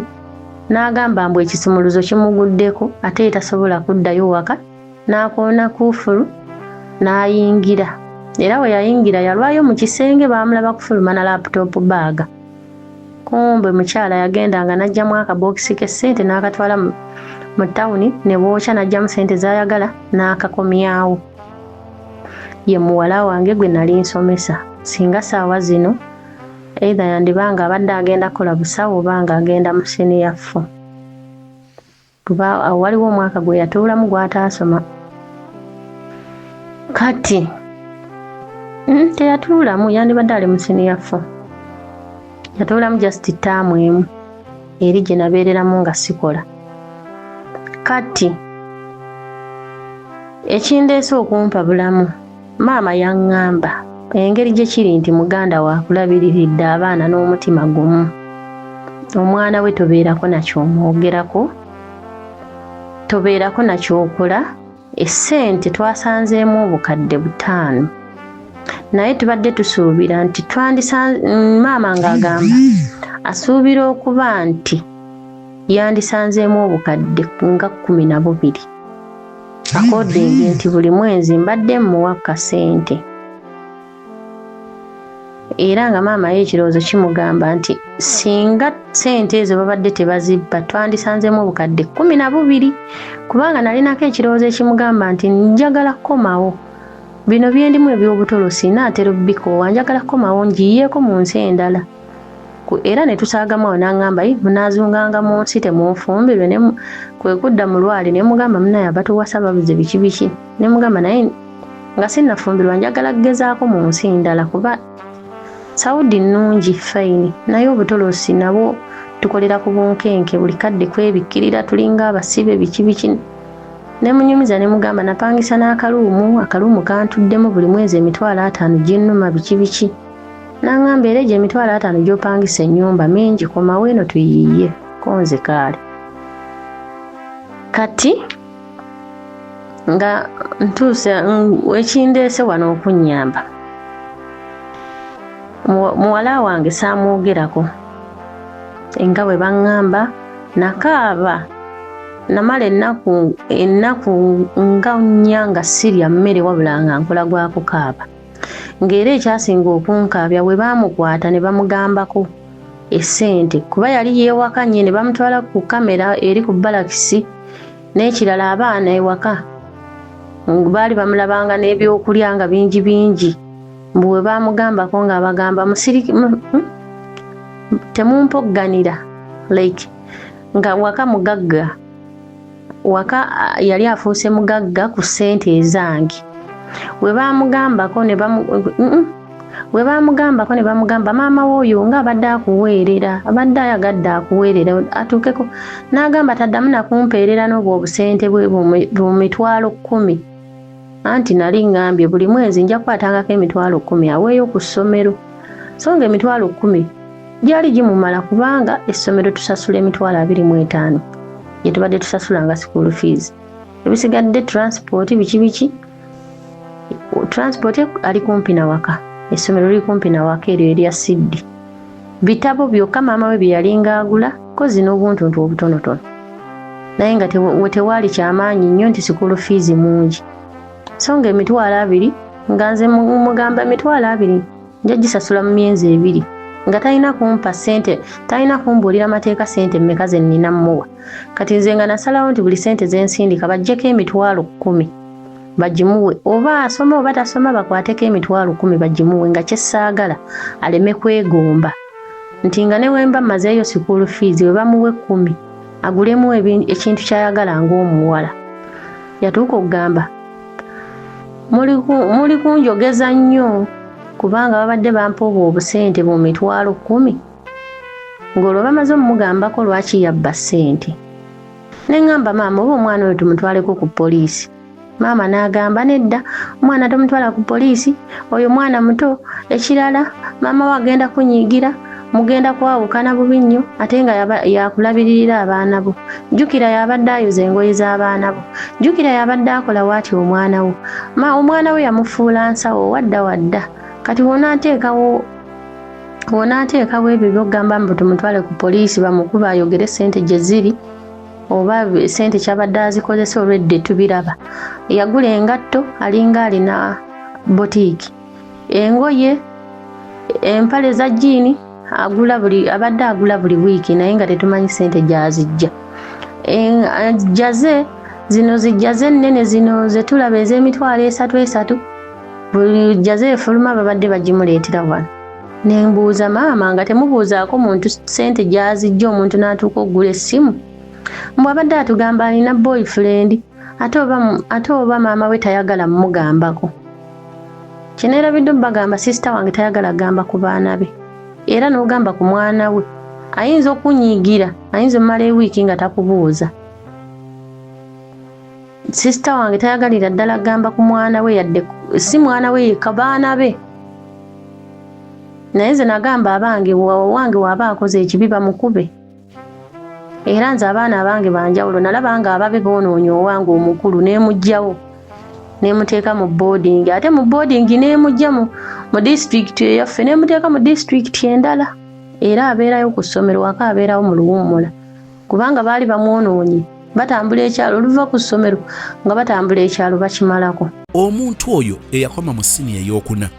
n'agamba mbu ekisumuluzo kimuguddeko ate ye tasobola kuddayo waka n'akoona kuufulu n'ayingira era we yayingira yalwayo mu kisenge baamulaba kufuluma na laptop bag kumbe mukyala yagendanga n'aggyamu akabookisi k'essente n'akatwala mu tawuni ne bookya n'aggyamu ssente z'ayagala n'akakomyawo ye muwala wange gwe nali nsomesa singa saawa zino either yandibanga abadde agenda kukola busawo oba nga agenda mu siniya fo kuba awo waliwo omwaka gwe yatuulamu gw'ataasoma kati teyatuulamu yandibadde ali mu siniya fo yatuulamu just ttaamu emu eri gye nabeereramu nga sikola kati ekindeese okumpa bulamu maama yaŋŋamba Engeri gye kiri nti muganda wo akulabiriridde abaana n'omutima gumu, omwana we tobeerako na ky'omwogerako, tobeerako na ky'okola. Essente twasanzeemu obukadde 5, naye tubadde tusuubira nti maama ng'agamba asuubira okuba nti yandisanzeemu obukadde nga 12, according nti buli mwezi mbadde mmuwa kasente. Era nga maama ye ekirowoozo kimugamba nti singa ssente ezo babadde tebazibba twandisanzeemu obukadde 12, kubanga nalinako ekirowoozo ekimugamba nti njagala kukomawo, bino byendimu eby'obutolosi naatera obbikoowa, njagala kukomawo ngiyeeko mu nsi endala. Era ne tusaagamu awo n'aŋŋamba, Yi, munaazunganga mu nsi temunfumbirwe, ne kwe kudda mu lwali ne mugamba munnaye abatuwasa babuze biki biki, ne mugamba naye nga sinnafumbirwa njagala kugezaako mu nsi ndala, kuba Saudi nnungi fayini, naye obutolosi nabwo tukolera ku bunkenke, buli kadde kwebikkirira, tulinga abasibe biki biki. Ne munyumiza ne mugamba napangisa n'akaluumu, akaluumu kantuddemu buli mwezi 50,000 ginnuma biki biki. N'aŋŋamba era egyo 50,000 gy'opangisa ennyumba mingi, komawo eno tuyiiye ko nze kaale. Kati nga ntuuse ekindeese wano okunnyamba, muwala wange saamwogerako nga bwe baŋŋamba, nakaaba namala ennaku nga 4 nga sirya mmere, wabula nga nkola gwa kukaaba. Ng'era ekyasinga okunkaabya bwe baamukwata ne bamugambako essente, kuba yali yeewakanye ne bamutwala ku kamera eri ku balakisi. N'ekirala abaana ewaka baali bamulabanga n'ebyokulya nga bingi bingi, mbu bwe baamugambako ng'abagamba musirike, temumpogganira, like nga waka mugagga, waka yali afuuse mugagga ku ssente ezange. Bwe baamugambako ne bwe baamugambako ne bamugamba maama w'oyo ng'abadde akuweerera, abadde ayagadde akuweerera atuukeko, n'agamba taddamu nakumpeerera n'obwo obusente bwe bu 10,000. Anti nali ŋŋambye buli mwezi nja kukwatangako 10,000 aweeyo ku ssomero, so nga 10,000 gyali gimumala, kubanga essomero tusasula 25,000 gye tubadde tusasula nga school fees, ebisigadde transport biki biki. Transport ali kumpi na waka, essomero liri kumpi na waka eryo erya Siddi. Bitabo byokka maama we bye yalinga agula, kozi n'obuntuntu obutonotono, naye nga tewaali kyamaanyi nnyo nti school fees mungi. So nga 20,000, nga nze mugamba 20,000 nja gisasula mu myezi 2, nga talina kumpa ssente, talina kumbuulira mateeka ssente mmeka ze nnina mmuwa. Kati nze nga nasalawo nti buli ssente ze nsindika baggyeko 10,000 bagimuwe, oba asoma oba tasoma, bakwateko 10,000 bagimuwe, nga kyessaagala aleme kwegomba nti nga ne wemba mmazeeyo school fees we bamuwa 10 agulemu ekintu ky'ayagala ng'omuwala. Yatuuka okugamba muli kunjogeza nnyo kubanga babadde bampa obwo obusente mu 10,000, ng'olwo bamaze omugambako lwaki yabba ssente. Ne ŋŋamba maama oba omwana oyo tumutwaleko ku poliisi. Maama n'agamba nedda, omwana tomutwala ku poliisi, oyo mwana muto, ekirala maama we agenda kunyiigira, mugenda kwawukana bubi nnyo, ate nga yakulabiririra abaana bo. Jjukira yabadde ayoza engoye z'abaana bo, jjukira yabadde akola waati omwana wo. Omwana we yamufuula nsawo wadda wadda. Kati wonaateekawo ebyo by'ogamba mbu tumutwale ku poliisi bamukuba ayogere ssente gye ziri oba ssente kyabadde azikozesa, olwedde tubiraba. Yagula engatto alinga alina botiiki, engoye, empale za jjiini agula buli, abadde agula buli wiiki, naye nga tetumanyi ssente gy'azijja. Jaze zino zijjaze ennene zino ze tulaba ez'emitwalo 3 3, buli jaze efuluma babadde bagimuleetera wano. Ne mbuuza maama nga temubuuzaako muntu ssente gy'azijja omuntu n'atuuka okugula essimu, mbu abadde atugamba alina boyfriend, ate oba maama we tayagala mmugambako. Kyeneerabidde obbagamba, sister wange tayagala gamba ku baana be, era n'ogamba ku mwana we ayinza okunyiigira, ayinza omumala ewiiki nga takubuuza. Sister wange tayagalira ddala gamba ku mwana we, yadde si mwana we yekka, baana be. Naye nze nagamba abange, owange waaba akoze ekibi bamukube. Era nze abaana abange banjawulo, nalaba nga ababe boonoonya owange omukulu nemuggyawo nemuteeka mu boarding, ate mu boarding nemuggya mu disitulikiti eyaffe nemuteeka mu disitulikiti endala, era abeerayo ku ssomero, waka abeerawo mu luwummula, kubanga baali bamwonoonye. Batambula ekyalo, oluva ku ssomero nga batambula ekyalo bakimalako.
Omuntu oyo eyakoma mu siniya ey'okuna,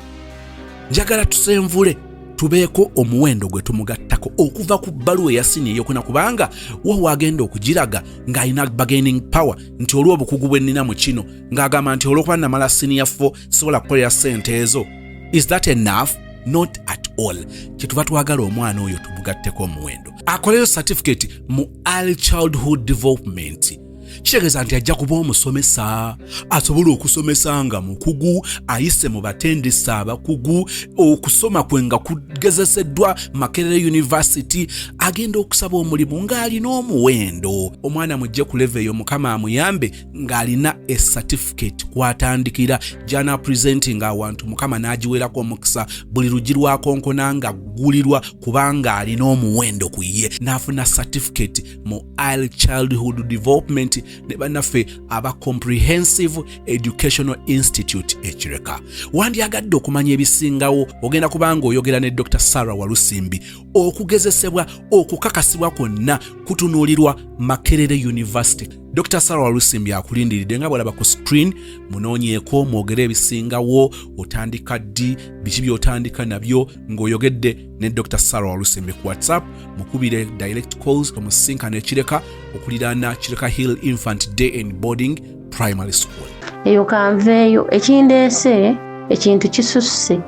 njagala tusenvule tubeeko omuwendo gwe tumugattako okuva ku bbaluwa eya siniya eyokuna, kubanga wa wagenda okugiraga ng'alina bargaining power nti olw'obukugu bwe nnina mu kino, ng'agamba nti olw'okuba namala siniya 4 sobola kukolera ssente ezo. Is that enough? Not at all. Kyetuva twagala omwana oyo tumugatteko omuwendo, akoleyo certificate mu early childhood development. Kitegeeza nti ajja kuba omusomesa asobola okusomesa nga mukugu, ayise mu batendesi abakugu, okusoma kwe nga kugezeseddwa Makerere University. Agenda okusaba omulimu ng'alina omuwendo. Omwana mujje ku level eyo, Mukama amuyambe, ng'alina e certificate kwatandikira gyana presenting awantu, Mukama n'agiwerako omukisa, buli luggi lwakonkona nga ggulirwa, kubanga alina omuwendo ku ye. N'afuna certificate mu early childhood development ne bannaffe aba Comprehensive Educational Institute Ekireka. Wandyagadde okumanya ebisingawo, ogenda kubanga oyogera ne Dr Sarah Walusimbi. Okugezesebwa okukakasibwa kwonna kutunuulirwa Makerere University. Dr Sarah Walusimbi akulindiridde nga bwalaba ku screen. Munoonyeeko, mwogere ebisingawo, otandika ddi, biki by'otandika nabyo, ng'oyogedde ne Dr Sarah Walusimbi ku WhatsApp. Mukubire direct calls, omusinkano Ekireka okuliraana Kireka Hill Infant Day and Boarding Primary School.
Eyo kanveeyo. Ekindeese, ekintu kisusse,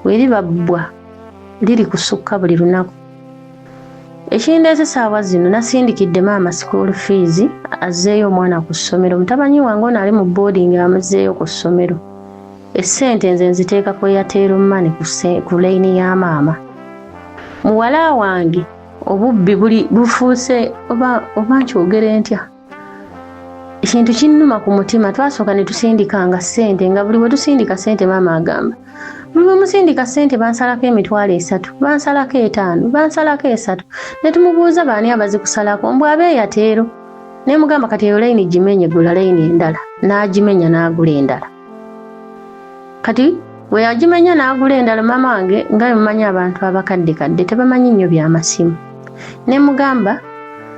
weriba bbwa liri kusukka buli lunaku. Ekindeese saawa zino, nasindikidde maama school fees, azzeeyo omwana ku ssomero. Mutabanyi wange ono ali mu boarding, amuzzeeyo ku ssomero. Essente nze nziteeka ku Airtel Money ku layini ya maama. Muwala wange obubbi buli bufuuse, oba nkyogere ntya, ekintu kinnuma ku mutima. Twasooka ne tusindikanga ssente, nga buli we tusindika ssente maama agamba, "Buli bwe musindika ssente bansalako 30,000, bansalako 5, bansalako 3." Ne tumubuuza, "Baani abazikusalako?" Mbw aba Airtel. Ne mugamba, "Kati eyo layini gimenye, gula layini endala." N'agimenya n'agula endala. Kati bwe yagimenya n'agula endala, maama wange, nga bwe mumanyi abantu abakadde kadde tebamanyi nnyo byamasimu, ne mugamba,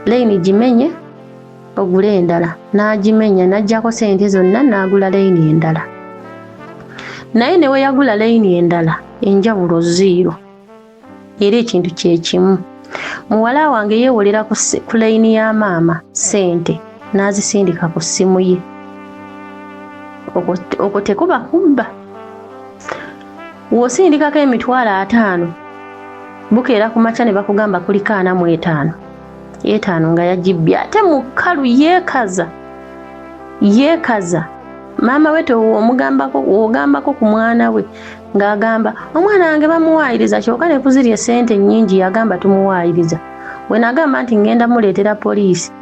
"Layini gimenye ogule endala." N'agimenya n'aggyako ssente zonna n'agula layini endala. Naye ne we yagula layini endala, enjawulo zero, era ekintu kyekimu. Muwala wange yeewolera ku layini ya maama ssente n'azisindika ku ssimu ye. Okwo tekuba kubba? W'osindikako 50,000, bukeera ku makya ne bakugamba kuliko 45, 5 nga yagibbye. Ate mukalu, yeekaza yeekaza. Maama we omugambako, ogambako ku mwana we ng'agamba, "Omwana wange bamuwaayiriza." Kyokka ne kuzirya essente nnyingi yagamba tumuwaayiriza. We nagamba nti ngenda muleetera poliisi,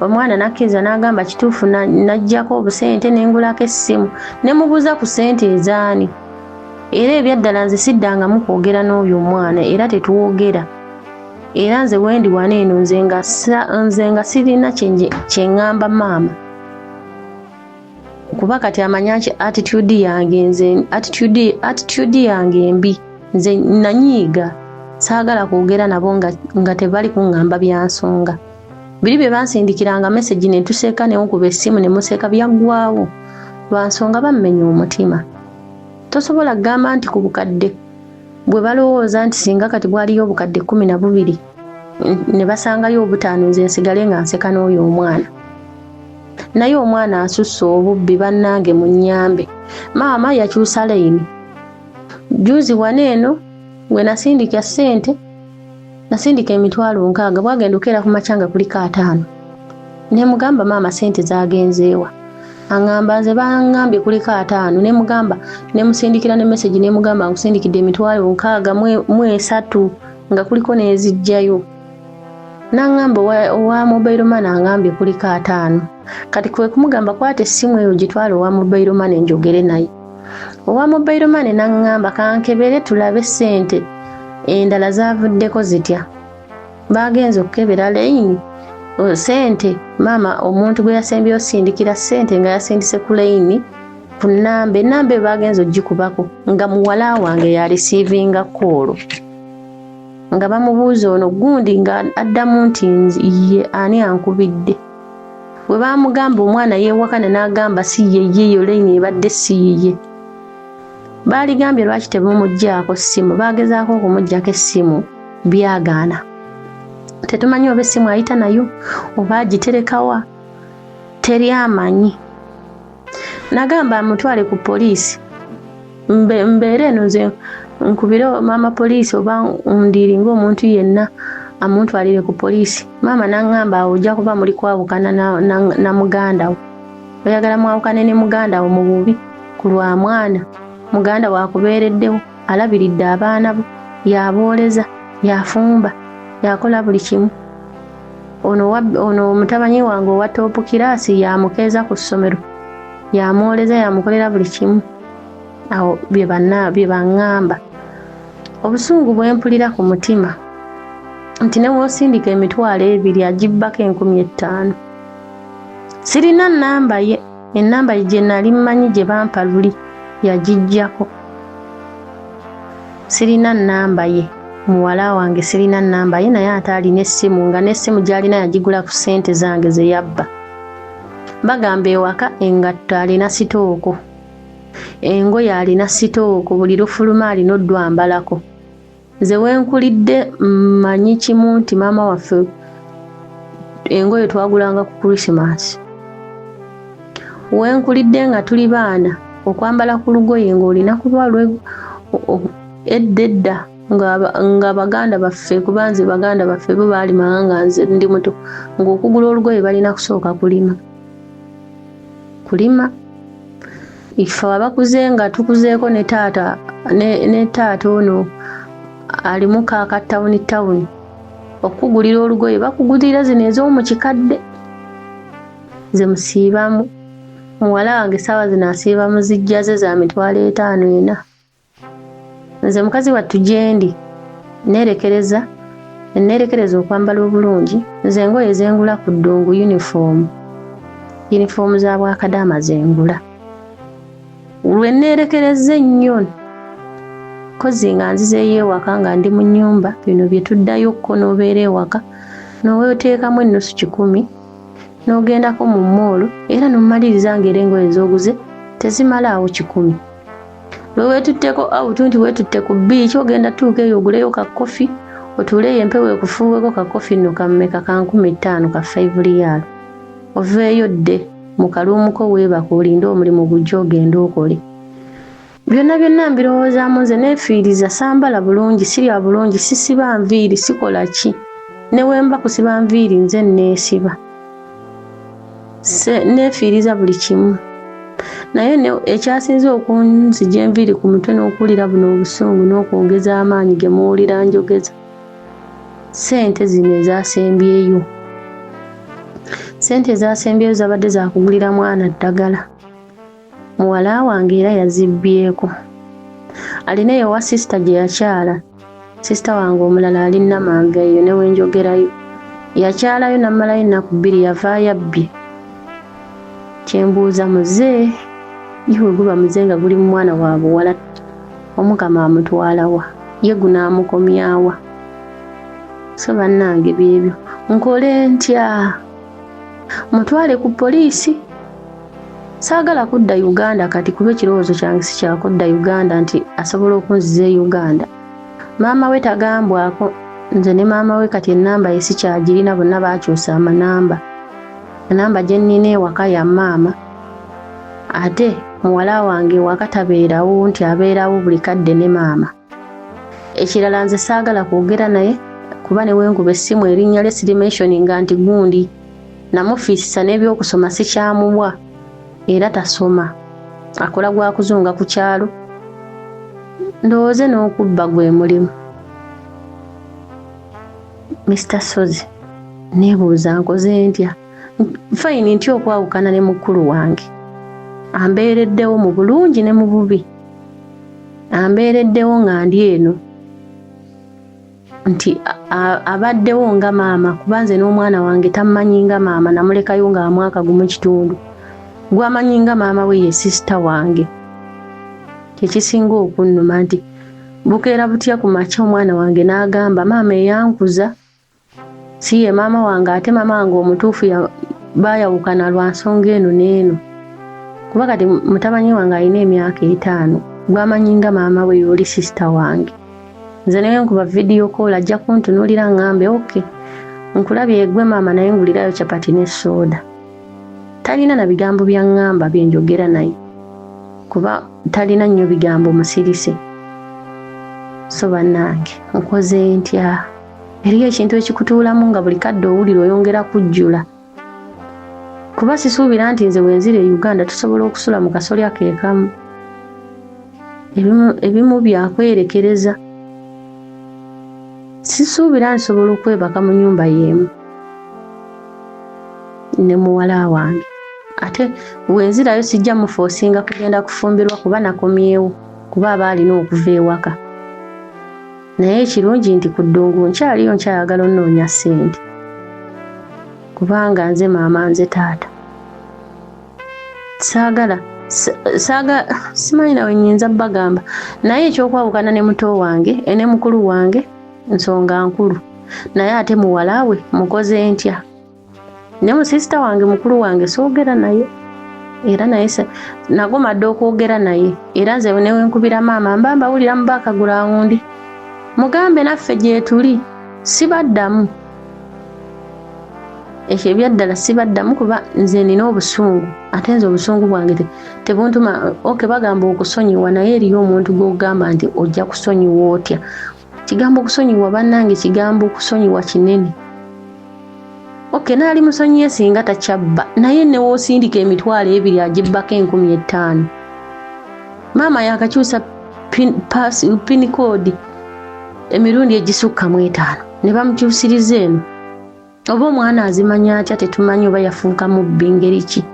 omwana nakkiriza n'agamba kituufu, n'aggyako obusente nengulako essimu. Ne mubuuza ku ssente ezaani. Era ebyaddala nze siddangamu kwogera n'oyo omwana, era tetwogera. Era nze wendi wano eno, nze nga sirina kye ŋŋamba maama, kuba kati amanya nti attitude yange, nze attitude yange embi. Nze nanyiiga, saagala kwogera nabo nga tebali kuŋŋamba byansonga. Biri bye bansindikiranga message ne tuseka, ne nkuba essimu ne museka, byaggwawo lwa nsonga bammenya omutima. Tosobola kugamba nti ku bukadde bwe balowooza nti singa kati bwaliyo obukadde 12 ne basangayo 5, nze nsigale nga nseka n'oyo omwana. Naye omwana asusse obubbi. Bannange, munnyambe. Maama yakyusa layini juzi wano eno. We nasindika ssente, nasindika 60,000, bwagenda okeera ku makya nga kuliko 50. Ne mugamba, "Maama, ssente zagenzeewa?" Aŋŋamba, "Nze baŋŋambye kuliko 50." Ne mugamba, ne musindikira ne message, ne mugamba, "Nkusindikidde 63,000 nga kuliko n'ezijjayo." N'aŋŋamba, "Owa mobile money aŋŋambye kuliko 50." Kati kwe kumugamba, "Kwata essimu eyo gitwale owa mobile money njogere naye." Owa mobile money n'aŋŋamba, "Kankebere tulabe ssente." Endala zaavuddeko zitya? Baagenze okukebera layini sente maama omuntu gwe yasembyeyo osindikira sente nga yasindise ku layini ku nnamba ennamba eyo baagenze ogikubako nga muwala wange yalisiivinga koolo nga bamubuuza ono gundi nga addamu nti ye ani ankubidde bwe baamugamba omwana yeewakana n'agamba si yeye eyo layini ebadde si yiye. Baaligambye lwaki tebamuggyako ssimu baagezaako okumuggyako essimu byagaana tetumanyi oba essimu ayita nayo oba agiterekawa teri amanyi nagamba amutwale ku poliisi mbeere eno nze nkubire maama poliisi oba ndiringa omuntu yenna amuntwalire ku poliisi maama nangamba awo ojja kuba muli kwawukana na muganda wo oyagala mwawukane ne muganda wo mu bubi ku lwa mwana muganda wo akubeereddewo alabiridde abaana bo yabooleza yafumba yakola buli kimu ono ono mutabanyi wange owa toopu kiraasi yamukeeza ku ssomero yamwoleza yamukolera buli kimu awo bye baŋŋamba obusungu bwe mpulira ku mutima nti ne w'osindika 20,000 agibbako 5,000 sirina nnamba ye ennamba ye gye nali mmanyi gye bampa luli yagiggyako sirina nnamba ye muwala wange sirina nnamba ye naye ate alina essimu nga n'essimu gy'alina yagigula ku ssente zange ze yabba bagamba ewaka engatto alina sitooko engoye alina sitooko buli lufuluma alina oddwambalako nze wenkulidde mmanyi kimu nti maama waffe engoye twagulanga ku Christmas wenkulidde nga tuli baana okwambala ku lugoye ng'olina kuba edda edda nga baganda baffe kuba nze baganda baffe bo baalimanga nga nze ndi muto ng'okugula olugoye balina kusooka kulima kulima ife abakuze nga tukuzeeko ne taata ne taata ono alimu kaaka tawuni tawuni okukugulira olugoye bakugulira zino ez'omu kikadde ze musiibamu muwala wange essaawa zino asiiba mu zijja ze za 5,000 4 nze mukazi wattu gyendi neerekereza neerekereza okwambala obulungi nze engoye zengula ku ddungu yunifoomu yunifoomu za bwakadaama zengula lwe neerekereza ennyo kozi nga nzizeeyo ewaka nga ndi mu nnyumba bino bye tuddayo kko n'obeera ewaka n'oteekamu ennusu 100 n'ogendako mu mmoolo era n'omaliriza ng'era engoye z'oguze tezimalaawo 100 lwe weetutteko awutu nti weetutte ku bbiici ogenda tuuka eyo oguleyo ka kofi otuule eyo empewo ekufuuweko ka kofi nno kammeka ka 5,000 ka 5 riyaalo oveeyo dde mu kaluumuko weebaka olinde omulimu gujja ogende okole byonna byonna mbirowoozaamu nze neefiiriza sambala bulungi sirya bulungi sisiba nviiri sikola ki ne wemba kusiba nviiri nze neesiba neefiiriza buli kimu naye ekyasinze okunzija enviiri ku mutwe n'okuwulira buno obusungu n'okwongeza amaanyi ge muwulira njogeza ssente zino ezasembyeyo ssente ezasembyeyo zabadde zakugulira mwana ddagala muwala wange era yazibbyeko alina eyo wa sisita gye yakyala sisita wange omulala ali Namanga eyo ne wenjogerayo yakyalayo namalayo ennaku 2 yavaayo abbye kyembuuza muze iwe guba muze nga guli mu mwana wa buwala omukama amutwalawa ye gunaamukomyawa so bannange byebyo nkole ntya mutwale ku poliisi saagala kudda Uganda kati kuba ekirowoozo kyange si kyakudda Uganda nti asobola okunziza e Uganda maama we tagambwako nze ne maama we kati ennamba ye sikyagirina bonna baakyusa amanamba enamba gye nnina ewaka ya maama ate muwala wange ewaka tabeerawo nti abeerawo buli kadde ne maama ekirala nze saagala kwogera naye kuba ne wenkuba essimu erinnya lye sirimensioninga nti gundi namufiisisa n'ebyokusoma sikyamuwa era tasoma akola gwa kuzunga ku kyalo ndowooze n'okubba gwe mulimu Mr. Sozi neebuuza nkoze ntya fayini ntya okwawukana ne mukulu wange ambeereddewo mu bulungi ne mu bubi ambeereddewo nga ndi eno Nti abaddewo nga maama, kuba nze n'omwana wange tammanyi nga maama, namulekayo nga mwaka gumu kitundu. Gwamanyi nga maama we ye sisita wange. Kyekisinga okunnuma nti bukeera butya ku makya omwana wange n'agamba maama eyankuza si ye maama wange, ate maama wange omutuufu baayawukana lwa nsonga eno n'eno. Kuba kati mutabanyi wange alina emyaka 5, gwamanyi nga maama we y'oli sisita wange. Nze naye nkuba video call ajja kuntunuulira ngambe okay, nkulabye egwe maama, naye ngulirayo chapati ne soda. Talina na bigambo bya ŋŋamba bye njogera naye, kuba talina nnyo bigambo, musirise. So bannange, nkoze ntya? Eriyo ekintu ekikutuulamu nga buli kadde owulira oyongera kujjula, kuba sisuubira nti nze wenzira e Uganda tusobola okusula mu kasolya ke kamu. Ebimu byakwerekereza. Sisuubira nsobola okwebaka mu nyumba y'emu ne muwala wange. Ate wenzirayo sijja mufoosinga kugenda kufumbirwa, kuba nakomyewo kuba aba alina okuva ewaka. Naye ekirungi nti ku ddungu nkyaliyo, nkyayagala onnoonya ssente, kubanga nze maama, nze taata. Saagala saaga simanyi nawe nyinza bagamba, naye ekyokwawukana ne muto wange ne mukulu wange nsonga nkulu. Naye ate muwala we mukoze ntya? Ne musisita wange, mukulu wange soogera naye, era naye nagoma dda okwogera naye. Era nze newenkubira maama mba mbawulira mu background, mugambe naffe gyetuli. Sibaddamu ekyo, ebyaddala sibaddamu, kuba nze nina obusungu, ate nze obusungu bwange tebuntuma. Okay, bagamba okusonyiwa, naye eriyo omuntu gwogamba nti ojja kusonyiwa otya? Kigambo okusonyiwa, bannange, kigambo okusonyiwa kinene. Okay, naali musonyiye singa takyabba, naye newoosindika 20,000 agibbako 5,000. Maama yakakyusa pin code emirundi egisukka mu etaano ne bamukyusiriza eno. Oba omwana azimanya atya tetumanyi, oba yafuuka mubbi ngeri ki.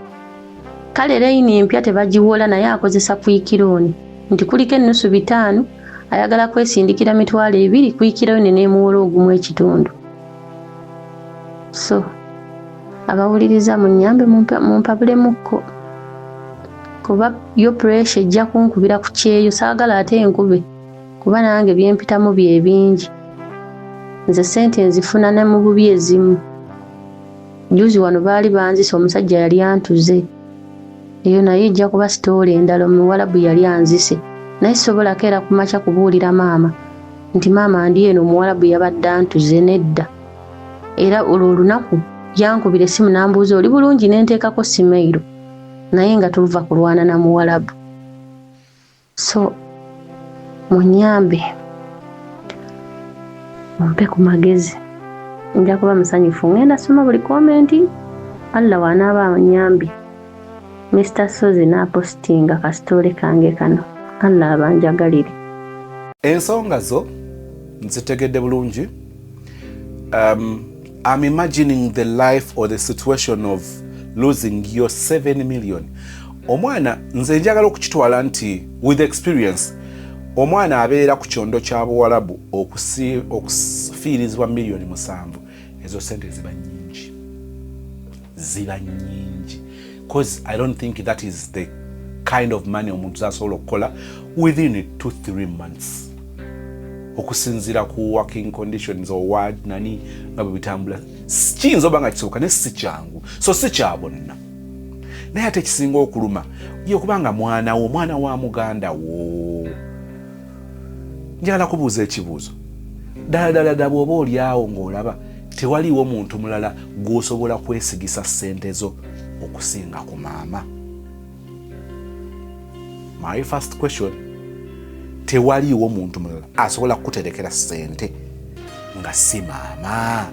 Kale layini empya tebagiwola, naye akozesa quick loan nti kuliko ennusu 500, ayagala kwesindikira 20,000, quick loan n'emuwola ogumu ekitundu. So abawuliriza munyambe, mumpabulemukko, kuba yo pressure ejja kunkubira ku kyeyo. Saagala ate enkube, kuba nange byempitamu bye bingi. Nze sente nzifuna ne mu bubi ezimu. Juzi wano baali banzisa, omusajja yali antuze, eyo naye ejja kuba story endala. Omuwalabu yali anzise, naye sobolako era kumakya kubuulira maama nti maama ndi eno, omuwalabu yabadde antuze. Nedda. Era olwo olunaku yankubira essimu n'ambuuza oli bulungi, nenteekako smile, naye nga tuva kulwana na muwalabu. So munyambe, mumpe ku magezi, nja kuba musanyufu. Ngenda soma buli comment. Allah wanaaba anyambye, Mr Sozi n'apositinga ka story kange kano, Allah abanjagalire.
Ensonga zo nzitegedde bulungi. I'm imagining the life or the situation of losing your 7 million. Omwana nze njagala okukitwala nti with experience, omwana abeera ku kyondo kya buwalabu okufiirizibwa miliyoni 7, ezo sente ziba nyingi, ziba nyingi, cause I don't think that is the kind of money omuntu zasobola okukola within 2-3 months, okusinziira ku working conditions owa nani nga bwe bitambula. Kiyinza oba nga kisoboka, naye si kyangu, so si kya bonna. Naye ate ekisinga okuluma ye okubanga mwana wo, omwana wa muganda wo. Njagala kubuuza ekibuuzo ddala ddala ddala, bw'oba oli awo ng'olaba tewaliiwo muntu mulala gw'osobola kwesigisa ssente zo okusinga ku maama? My first question: tewaliiwo muntu mulala asobola kukuterekera ssente nga si maama?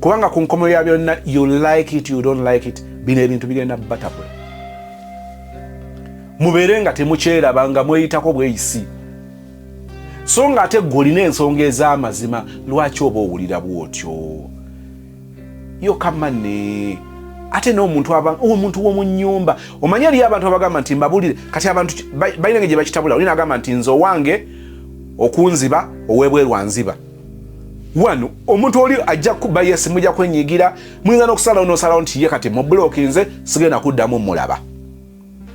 Kubanga ku nkomo ya byonna, you like it, you don't like it, bino ebintu bigenda batabula, mubeere nga temukyeraba nga mweyitako bweyisi. So nga ate gwe olina ensonga ez'amazima lwaki oba owulira bwotyo yokamane. Ate n'omuntu omuntu w'omu nnyumba, omanyi eriyo abantu abagamba nti mbabulire kati abantu balina engeri gye bakitabula. Olina agamba nti nze owange okunziba, ow'ebweru anziba.
Wano omuntu oli ajja kukuba, yes, mujja kwenyigira, muyinza n'okusalawo n'osalawo nti ye kati mublockinze, sigenda kuddamu mulaba,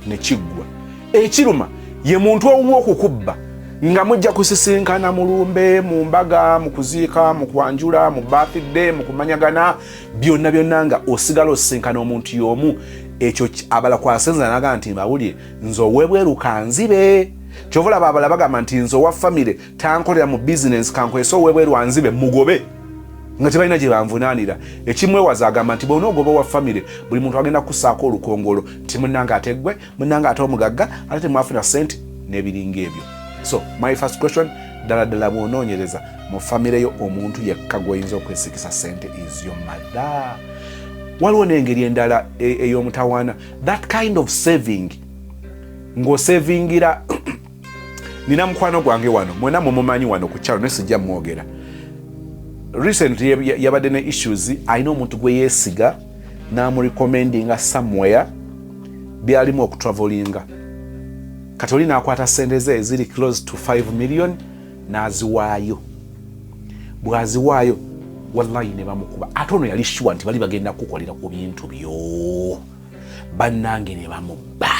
nekiggwa. Ekiruma ye muntu owuwa okukubba nga mujja kusisinkana mu lumbe, mu mbaga, mu kuziika, mu kwanjula, mu birthday, mu kumanyagana, byonna byonna nga osigala osisinkana omuntu y'omu. Ekyo abala kwasenza naga nti mbawulire, nze owebweru kanzibe. Kyova olaba abala bagamba nti nze owa famire tankolera mu bizinensi, kankwese owebweru anzibe mugobe, nga tebalina gye banvunaanira. Ekimwewaza agamba nti bw'onoogoba owa famire, buli muntu agenda kusaako olukongolo nti munnange ate ggwe, munnange ate omugagga, ate temwafuna sente n'ebiringa ebyo. So my first question, ddala ddala bw'onoonyereza mu famire yo, omuntu yekka gw'oyinza okwesigisa sente is your mother? Waliwo n'engeri endala ey'omutawaana, that kind of saving, ng'osavingira. Nina mukwano gwange wano, mwena mumumanyi wano ku kyalo, naye sijja mwogera. Recently yabadde ne issues, alina omuntu gwe yeesiga n'amurecommendinga somewhere byalimu okutravelinga. Kati oli n'akwata sente ze eziri close to 5 million n'aziwaayo. Bw'aziwaayo, wallahi ne bamukuba. Ate ono yali sure nti bali bagenda kukolera ku bintu byo, bannange ne bamubba.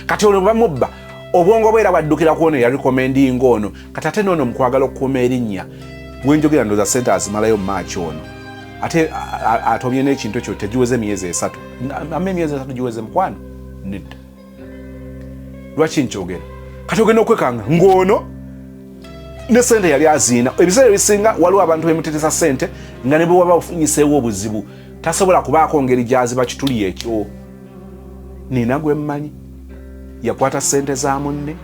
Kati ono bamubba, obwongo bwera bwaddukira ku ono yarecommendinga ono. Kati ate noono mukwagala okukuuma erinnya, wenjogera ndoza sente azimalayo Maaki ono, ate atomye n'ekintu ekyo tegiweze emyezi 3. Ama emyezi 3 giweze, mukwano? Nedda. Lwaki nkyogera? Kati ogenda okwekanga ng'ono ne sente yali aziina. Ebiseera ebisinga waliwo abantu bemutetesa sente nga ne bwe waba ofunyiseewo obuzibu, tasobola kubaako ngeri gyaziba kituli ekyo. Nina gwe mmanyi yakwata sente za munne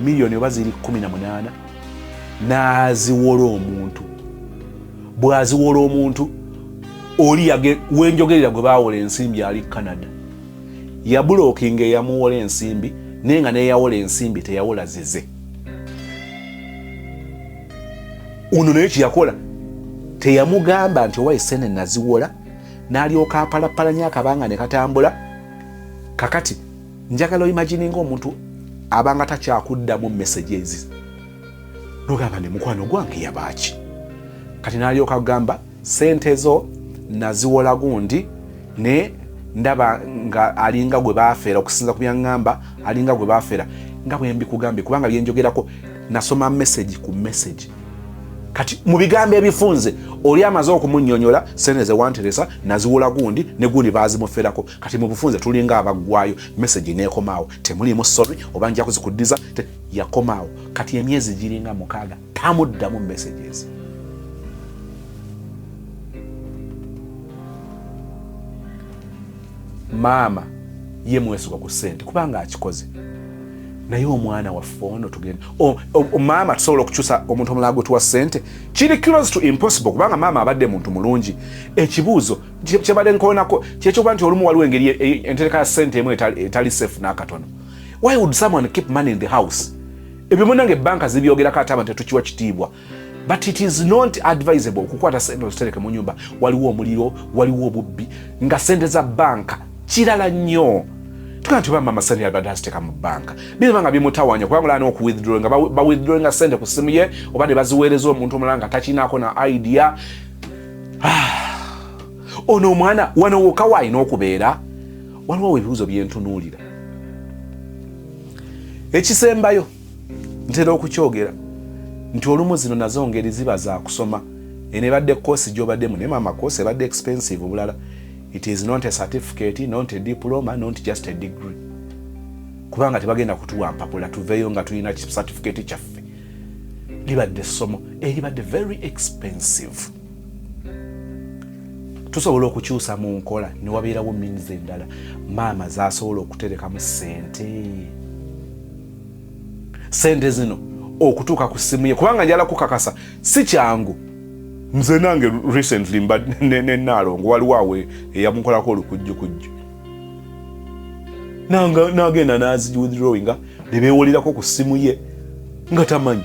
miliyoni oba ziri 18 n'aziwola omuntu. Bw'aziwola omuntu oli, wenjogerera gwe baawola ensimbi ali Canada, yablockinga eyamuwola ensimbi, naye nga neyawola ensimbi teyawola zize. Ono naye kyeyakola, teyamugamba nti owa esente naziwola, n'alyoka apalapalanya akabanga ne katambula. Kakati njagala oimagininga omuntu abanga takyakuddamu messages, nogamba ne mukwano gwange yabaaki. Kati n'alyoka agamba sente zo naziwola gundi, ne ndaba nga alinga gwe baafeera. Okusinza ku byaŋŋamba, alinga gwe baafeera, nga bwe mbikugambye, kubanga byenjogerako nasoma message ku message. Kati mu bigambo ebifunze, oli amaze okumunnyonnyola sente zewanteresa naziwola gundi ne gundi baazimuferako. Kati mu bufunze tulinga abaggwayo, message neekomaawo, temulimu sorry oba nja kuzikuddiza. Yakomaawo. Kati emyezi giringa 6 tamuddamu messages. Maama ye mwesigwa ku ssente kubanga akikoze, naye omwana waffe ono tugenda maama tusobola okukyusa omuntu omulala gwe tuwa ssente? Kiri close to impossible, kubanga maama abadde muntu mulungi. Ekibuuzo kyebadde nkoonako kyekyokuba nti olumu waliwo engeri entereka ya ssente emu etali safe n'akatono. Why would someone keep money in the house? Ebyo munange banka zibyogerako, ate abantu tetukiwa kitiibwa, but it is not advisable okukwata sente ozitereke mu nyumba. Waliwo omuliro, waliwo obubbi, nga sente za banka kirala nnyo. Tugaa nti oba mama sente yabadde aziteeka mu banka, biba nga bimutawanya, kubanga olaba n'okuwithdrawinga, bawithdrawinga sente ku simu ye oba ne baziweereza omuntu omulala nga takiinaako na idea. Ono omwana wano wokka waalina okubeera. Waliwo ebibuuzo byentunuulira. Ekisembayo, ntera okukyogera nti olumu zino nazo ngeri ziba za kusoma. Eno ebadde course gy'obaddemu, naye maama course ebadde expensive bulala. It is not a certificate, not a diploma, not just a degree, kubanga tebagenda kutuwa mpapula tuveeyo nga tulina certificate kyaffe. Libadde essomo eribadde very expensive. Tusobola okukyusa mu nkola ne wabeerawo means endala maama zasobola okuterekamu sente, sente zino okutuuka ku simu ye, kubanga njala kukakasa si kyangu. Nze nange recently mba nenaalongo, waliwo awe eyamukolako olukujjukujju, nagenda nazi withdrawinga ne beewolirako ku simu ye nga tamanyi,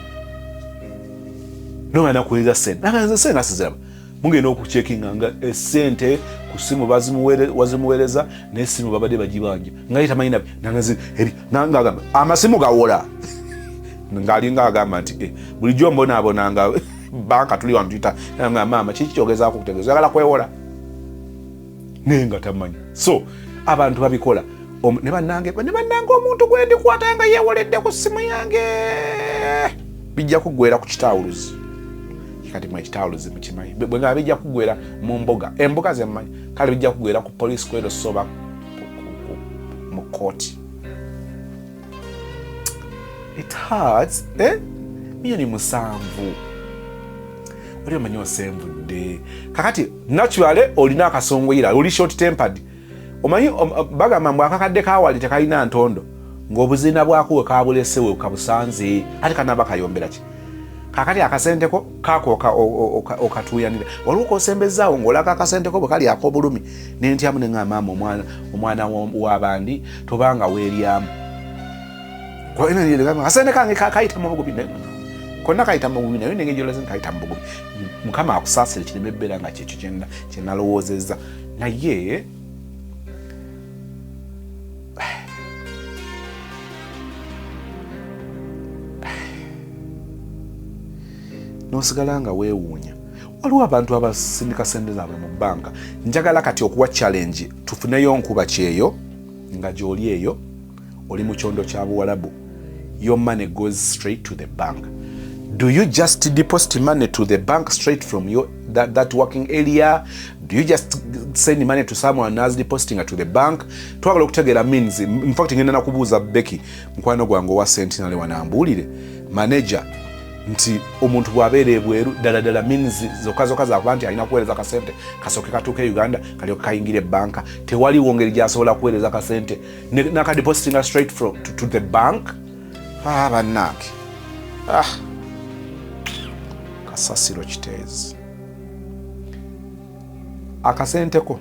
nonga nakuweereza sente, naganze sente nasiziraba. Mugenda okucheckinga nga esente ku simu wazimuweereza, n'essimu babadde bagibanja nga ye tamanyi nabi. Nangagamba amasimu gawola, ng'alinga agamba nti, "Eh, bulijjo mbonaabona nga Banka tuli wano tuyita nga maama kiki kyogezaako okutegeeza, oyagala kwewola naye nga tamanyi. So abantu babikola ne bannange ne bannange, omuntu gwe ndikwata nga yeewoledde ku ssimu yange bijja kuggwera ku kitaawuluzi. Kati mwe ekitaawuluzi mukimanyi, bwe nga bijja kuggwera mu mbuga, embuga zemmanyi, kale bijja kuggwera ku poliisi kwero soba mu kkooti. It hurts, eh? 7 million oli omanyi osenvudde. Kakati naturally olina akasongoyira, oli short tempered. Omanyi bagamba mbu akakadde kawali tekalina ntondo, ng'obuziina bwako we kabulese we kabusanze, ate kanaba kayombera ki? Kakati akasenteko kako okatuuyanira, waliwo kosembezaawo ng'olaka akasenteko bwe kali ak'obulumi. Nentyamu neŋŋamba, maama, omwana w'abandi tobanga weeryamu. Akasente kange kayita mu bugubi, konna kayita mu bugubi, naye nengeri gyolaze kayita mu bugubi. Mukama akusaasire kireme ebbeera nga kyekyo kyenalowoozezza, naye n'osigala nga weewuunya. Waliwo abantu abasindika sente zaabwe mu banka. Njagala kati okuwa challenge, tufuneyo nkuba kyeyo nga gy'oli eyo, oli mu kyondo kya Buwalabu, your money goes straight to the bank. Do you just deposit money to the bank straight from your that working area? Do you just send money to someone as depositing to the bank? Twagala okutegeera means. In fact, ngenda nakubuuza Becky, mukwano gwange owa Centenary, wanambuulire manager nti omuntu bw'abeera ebweru ddala ddala means zokka zokka zakuba nti alina kuweereza kasente kasooke katuuka e Uganda kalyoke kayingira ebbanka. Tewaliwo ngeri gyasobola kuweereza kasente nakadepositinga straight to the bank? Ah, bannange, ah, kasasiro kiteezi akasenteko.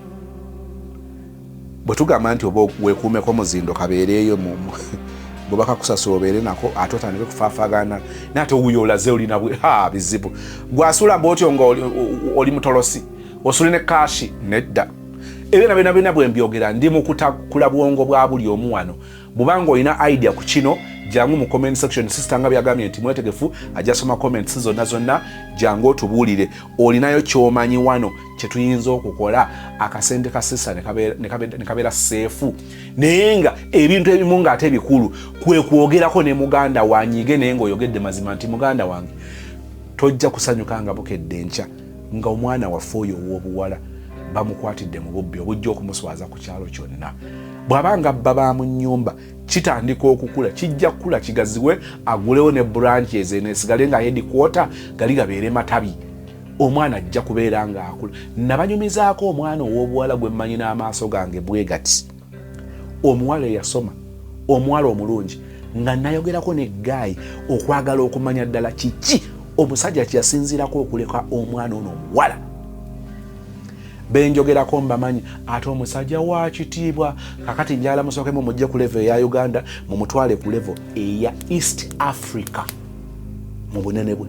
Bwe tugamba nti oba weekuumeko muzindo kabeereeyo, bwe bakakusasula obeere nako, ate otandike kufaafagana, naye ate wuyo olaze olina bizibu. Gwasula bwotyo nga oli mutolosi, osule ne cash nedda. Ebyo na byona byona bwe mbyogera ndi mu kutakula bwongo bwa buli omu wano. Bwubanga olina idea ku kino, jangu mu comment section. Sister nga byagambye nti mwetegefu, ajja soma comments zonna zonna. Jangu otubuulire olinayo kyomanyi wano kyetuyinza okukola akasente ka sister ne kabeera safe, naye nga ebintu ebimu ng'ate bikulu kwe kwogerako ne muganda wanyige, naye ng'oyogedde mazima nti muganda wange tojja kusanyuka nga bukedde enkya nga omwana waffe oyo ow'obuwala bamukwatidde mu bubbi obujja okumuswaza ku kyalo kyonna. Bw'aba nga bba ba mu nnyumba kitandika okukula, kijja kukula kigaziwe, agulewo ne branches eno esigale nga headquarter, gali gabeere matabi. Omwana ajja kubeera ng'akula. Nabanyumizaako omwana ow'obuwala gwe mmanyi n'amaaso gange bwe gati, omuwala eyasoma, omuwala omulungi, nga nayogerako ne guy okwagala okumanya ddala kiki omusajja kyeyasinziirako okuleka omwana ono omuwala. Benjogerako mbamanyi, ate omusajja wa kitiibwa. Kakati njagala musookemu mujje ku level eya Uganda, mumutwale ku level eya East Africa mu bunene bwe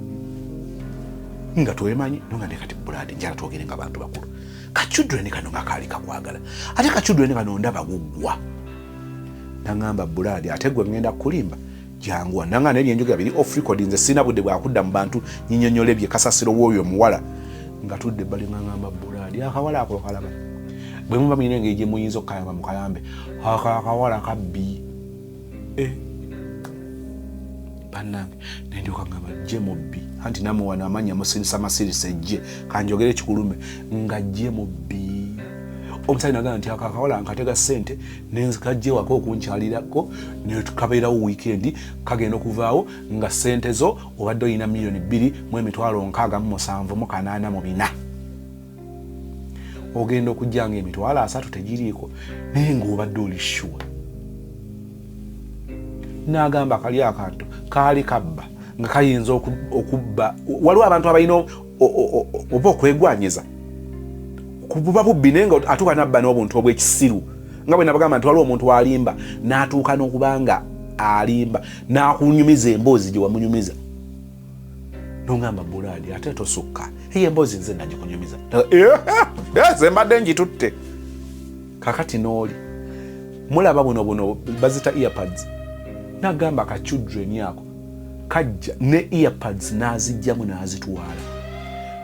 nga twemanyi. Nonga ne kati Brad, njala twogere nga bantu bakulu. Kachildren kano nga kaali kakwagala, ate kachildren kano ndaba guggwa. Naŋŋamba, Brad, ate gwe ŋŋenda kukulimba, janguwa. Nanga naye byenjogera biri off record, nze sirina budde bwakudda mu bantu nyinyonyole bye kasasiro w'oyo omuwala. Nga tudde ebbali, nga ŋŋamba, Brad, akawala ako kalaba, bwe muba mulina engeri gye muyinza okukayamba mukayambe. Ako akawala kabbi. Eh. Bannange, nendyoka ngamba jje mubbi, anti namwe wano amanya musirisa masirisa ejje kanjogere ekikulume nga jje mubbi. Omusajja nagamba nti ako akawala nkatega ssente nenzikajja ewaka okunkyalirako nekabeerawo wiikendi, kagenda okuvaawo nga ssente zo obadde olina 2,667,884, ogenda okujja nga 30,000 tegiriiko, naye ngaobadde oli sure. N'agamba kali akantu kaali kabba nga kayinza okubba. Waliwo abantu abalina oba okwegwanyiza kububa bubbi, naye nga atuuka nabba n'obuntu obwekisiru, nga bwe nabagamba nti waliwo omuntu alimba n'atuuka n'okuba nga alimba n'akunyumiza emboozi gye wamunyumiza, nongamba, Brad, ate tosukka, eyo emboozi nze nagikunyumiza, ze mbadde ngitutte. Kakati n'oli mulaba buno buno bazita earpads, nagamba ka children ako kajja ne earpads n'azijjamu n'azitwala.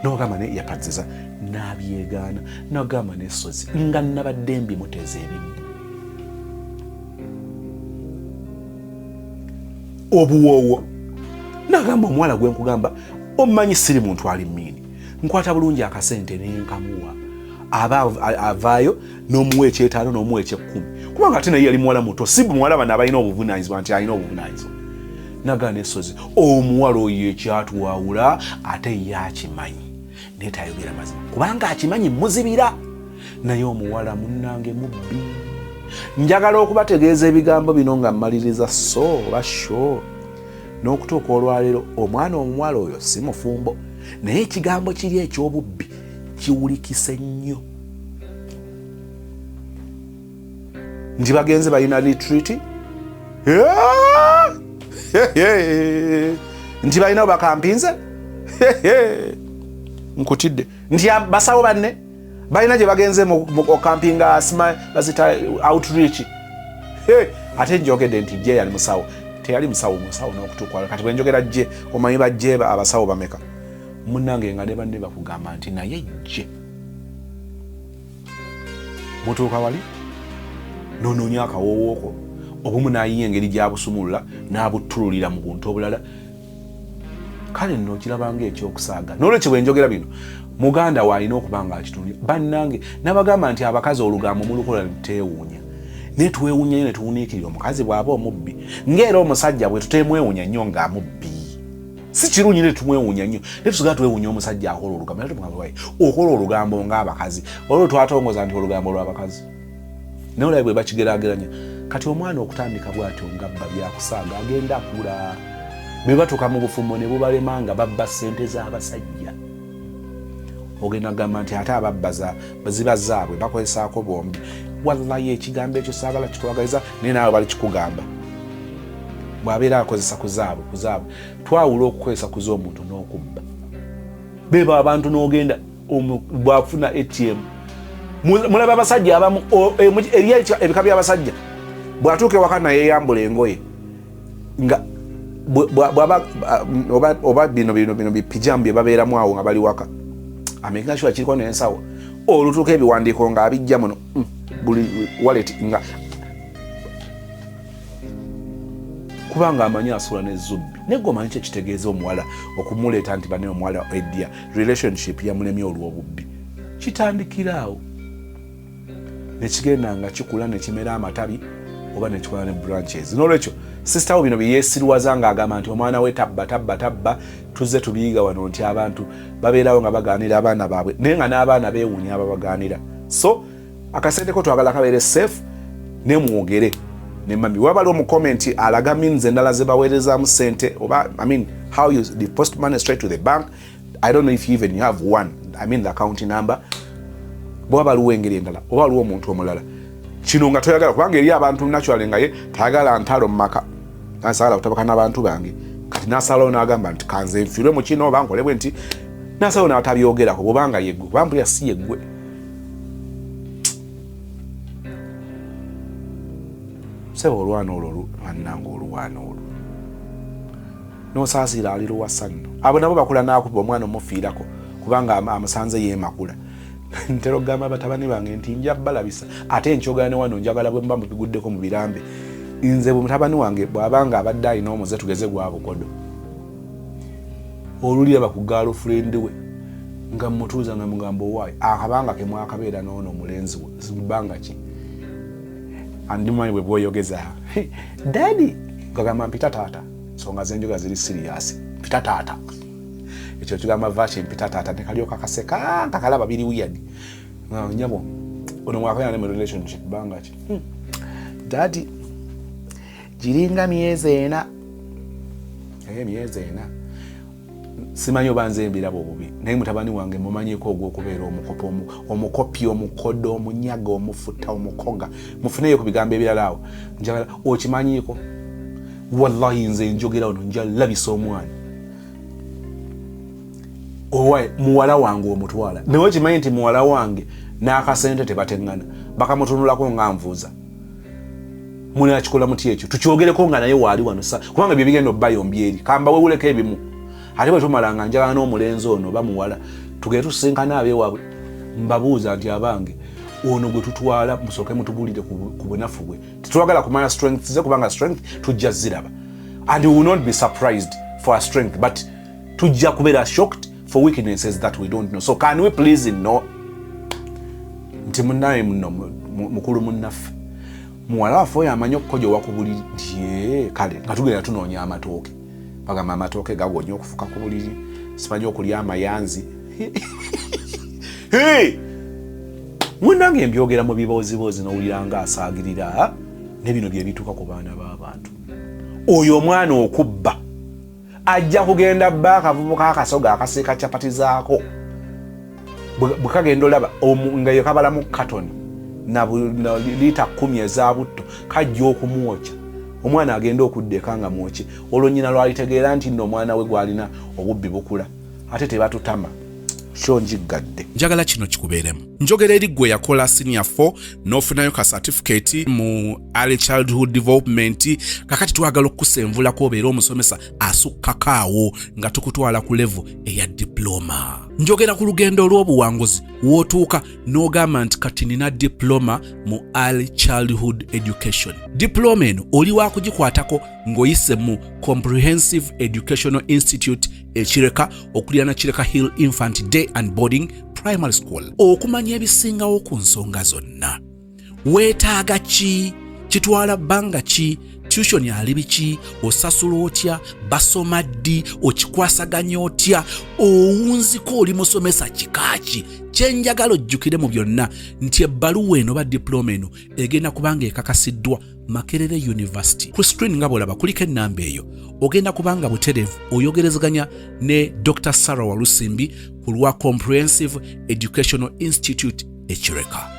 Nogamba ne earpads n'abyegaana, nagamba n'essozi nga nabadde mbimuteza ebimu. Obuwoowo nagamba omuwala gwe nkugamba, omumanyi siri muntu ali miini, nkwata bulungi akasente nenkamuwa, aba avaayo n'omuwa ekyetaano n'omuwa ekyekkumi, kubanga ate naye yali muwala muto, si muwala bano abalina obuvunanyizibwa nti alina obuvunanyizibwa. Nagana essozi omuwala oyo ekyatwawula ate ye akimanyi, naye tayogera mazima kubanga akimanyi muzibira. Naye omuwala munnange mubbi. Njagala okubategeeza ebigambo bino nga mmaliriza so oba sho n'okutuuka olwaleero omwana omuwala oyo si mufumbo, naye ekigambo kiri eky'obubbi kiwulikise nnyo nti bagenze balina retreat, nti balina bakampinze, nkutidde nti basawo banne balina gye bagenze mu okampinga bazita outreach. Ate njogedde nti je yali musawo, teyali musawo, musawo n'okutuuka kati bwe njogera je omanyi bajje abasawo bameka munnange nga ne banne bakugamba nti naye je mutuuka wali nonoonya akawoowooko obumu n'ayiya engeri gy'abusumulula n'abuttululira mu buntu obulala. Kale nno okirabanga ekyokusaaga. N'olwekyo bwe njogera bino, muganda we alina okuba nga akitunulira. Bannange, nabagamba nti abakazi olugambo mulukola teewuunya, naye twewuunya nnyo ne tuwuniikirira omukazi bw'aba omubbi, ng'era omusajja bwe tuteemwewuunya nnyo ng'amubbi. Si kirungi ne tumwewuunya nnyo, naye tusigala twewuunya omusajja akola olugambo. Naye tumugamba okola olugambo ng'abakazi, olwo twatongoza nti olugambo lw'abakazi, naye olabe bwe bakigeraageranya. Kati omwana okutandika bw'atyo nga bba byakusaaga, agenda akula, bwe batuuka mu bufumbo ne bubalema nga babba ssente z'abasajja. Ogenda kugamba nti ate ababba ziba zaabwe bakozesaako bombi. Wallahi ekigambo ekyo saagala kikwagaliza, naye naawe bali kikugamba bw'abeera akozesa ku zaabwe ku zaabwe. Twawula okukozesa ku z'omuntu n'okubba. Beba abantu n'ogenda bw'afuna ATM, mulaba abasajja abamu eri ebika by'abasajja, bw'atuuka ewaka nayeyambula engoye nga bwaba oba bino bino bino bipijamu bye babeeramu awo nga bali waka, amakinga sure kiriko n'ensawo, olutuuka ebiwandiiko ng'abijja muno buli wallet, nga kubanga amanyi asula ne zubbi. Naye gwe omanyi kyekitegeeza omuwala okumuleeta nti bane omuwala edya relationship yamulemye olw'obubbi? Kitandikira awo nekigenda nga kikula nekimera amatabi oba nekikola ne branches. Nolwekyo sister wo bino byeyesirwaza ng'agamba nti omwana we tabba tabba tabba, tuzze tubiyiga wano nti abantu babeerawo nga bagaanira abaana baabwe, naye nga n'abaana beewuunya ababagaanira. So akasente ko twagala kabeere safe, nemwogere ne mami waba aliwo mu comment alaga means endala ze baweerezaamu sente oba, I mean, how you deposit money straight to the bank. I don't know if you even have one, I mean the account number. Bwaba aliwo engeri endala oba waliwo omuntu omulala kino nga toyagala, kubanga eri abantu naturally nga ye tayagala ntalo mu maka, nasagala kutabaka n'abantu bange, kati nasalawo n'agamba nti kanze nfiirwe mu kino oba nkolebwe nti nasalawo n'atabyogerako. Bwobanga yeggwe, kuba mpulira si yeggwe. Sebo olwana olwo bannange, oluwaana olwo nosaasira ali luwasa nno, abo nabo bakula n'akuba omwana omufiirako kubanga amusanze yeemakula. Ntera okugamba batabani bange nti nja balabisa, ate nkyogera ne wano, njagala bwe muba mubiguddeko mu birambe. Nze bwe mutabani wange bw'abanga abadde alina omuze tugeze gwa bukodo, oluliraba ku girlfriend we nga mutuuza nga mugamba, owaayi akabanga ke mwakabeera n'ono omulenzi we bbanga ki? Andimanyi bwe bwoyogeza, daddy, ngagamba mpita taata, nsonga zenjoga ziri serious, mpita taata. Ekyo kigamba vaki mpita taata, nekalyoka kaseka kakalaba biri weird. Nyabo ono mwakabeera ne mu relationship bbanga ki? Daddy, giringa myezi 4. Naye emyezi 4 simanyi oba nze mbiraba obubi, naye mutabani wange mumanyiko ogw'okubeera omukopo, omukopi, omukodo, omunyaga, omufuta, omukoga, mufuneyo ku bigambo ebirala awo. Njagala okimanyiiko, wallahi nze njogera wano, njalabisa omwana owa muwala wange omutwala, naye okimanyi nti muwala wange n'akasente tebateŋŋana, bakamutunulako nga nvuuza. Munakikola muti ekyo tukyogereko nga naye waali wano sa, kubanga bye bigenda obbayombi eri kambawewuleko ebimu. Ate bwe tumala nga njagala n'omulenzi ono oba muwala Tugende tusisinkane abeewaabwe, mbabuuza nti, "Abange, ono gwe tutwala, musooke mutubulire ku bunafu bwe. Tetwagala kumanya strength ze, kubanga strength tujja ziraba and we will not be surprised for our strength, but tujja kubeera shocked for weaknesses that we don't know. So can we please know nti munnaye muno mukulu munnaffe, muwala waffe oyo amanyi okukojowa ku buliri?" Nti, "Ye kale." Nga tugenda tunoonya amatooke, bagamba amatooke gagonya okufuka ku buliri, simanyi okulya amayanzi. Hey! Munnange, mbyogera mu bibooziboozi, nowulira nga asaagirira ne bino bye bituuka ku baana b'abantu. Oyo omwana okubba ajja kugenda bba akavubuka akasoga akasiika capati zaako. Bwe kagenda olaba nga ye kabalamu katoni na liita 10 eza butto, kajja okumwokya. Omwana agenda okudda eka nga mwokye. Olwo nnyina lwalitegeera nti nno omwana we gwalina obubbi bukula. Ate tebatutama kyo njiggadde.
Njagala kino kikubeeremu. Njogera eri ggwe yakola senior 4 n'ofunayo ka certificate mu early childhood development. Kakati twagala okukusenvulako obeere omusomesa asukkako awo nga tukutwala ku level eya diploma. Njogera ku lugendo olw'obuwanguzi w'otuuka n'ogamba nti, "Kati nina diploma mu early childhood education." Diploma eno oli wakugikwatako ng'oyise mu Comprehensive Educational Institute Ekireka, okuliraana Kireka Hill Infant Day and Boarding Primary School. Okumanya ebisingawo ku nsonga zonna, weetaaga ki, kitwala bbanga ki, tuition ali biki, osasula otya, basoma ddi, okikwasaganya otya, owunziko oli musomesa kika ki, kyenjagala ojjukire mu byonna nti ebbaluwa eno oba diploma eno egenda kubanga ekakasiddwa Makerere University. Ku screen nga bwolaba kuliko ennamba eyo. Ogenda kubanga butereevu oyogerezeganya ne Dr Sarah Walusimbi ku lwa Comprehensive Educational Institute Ekireka.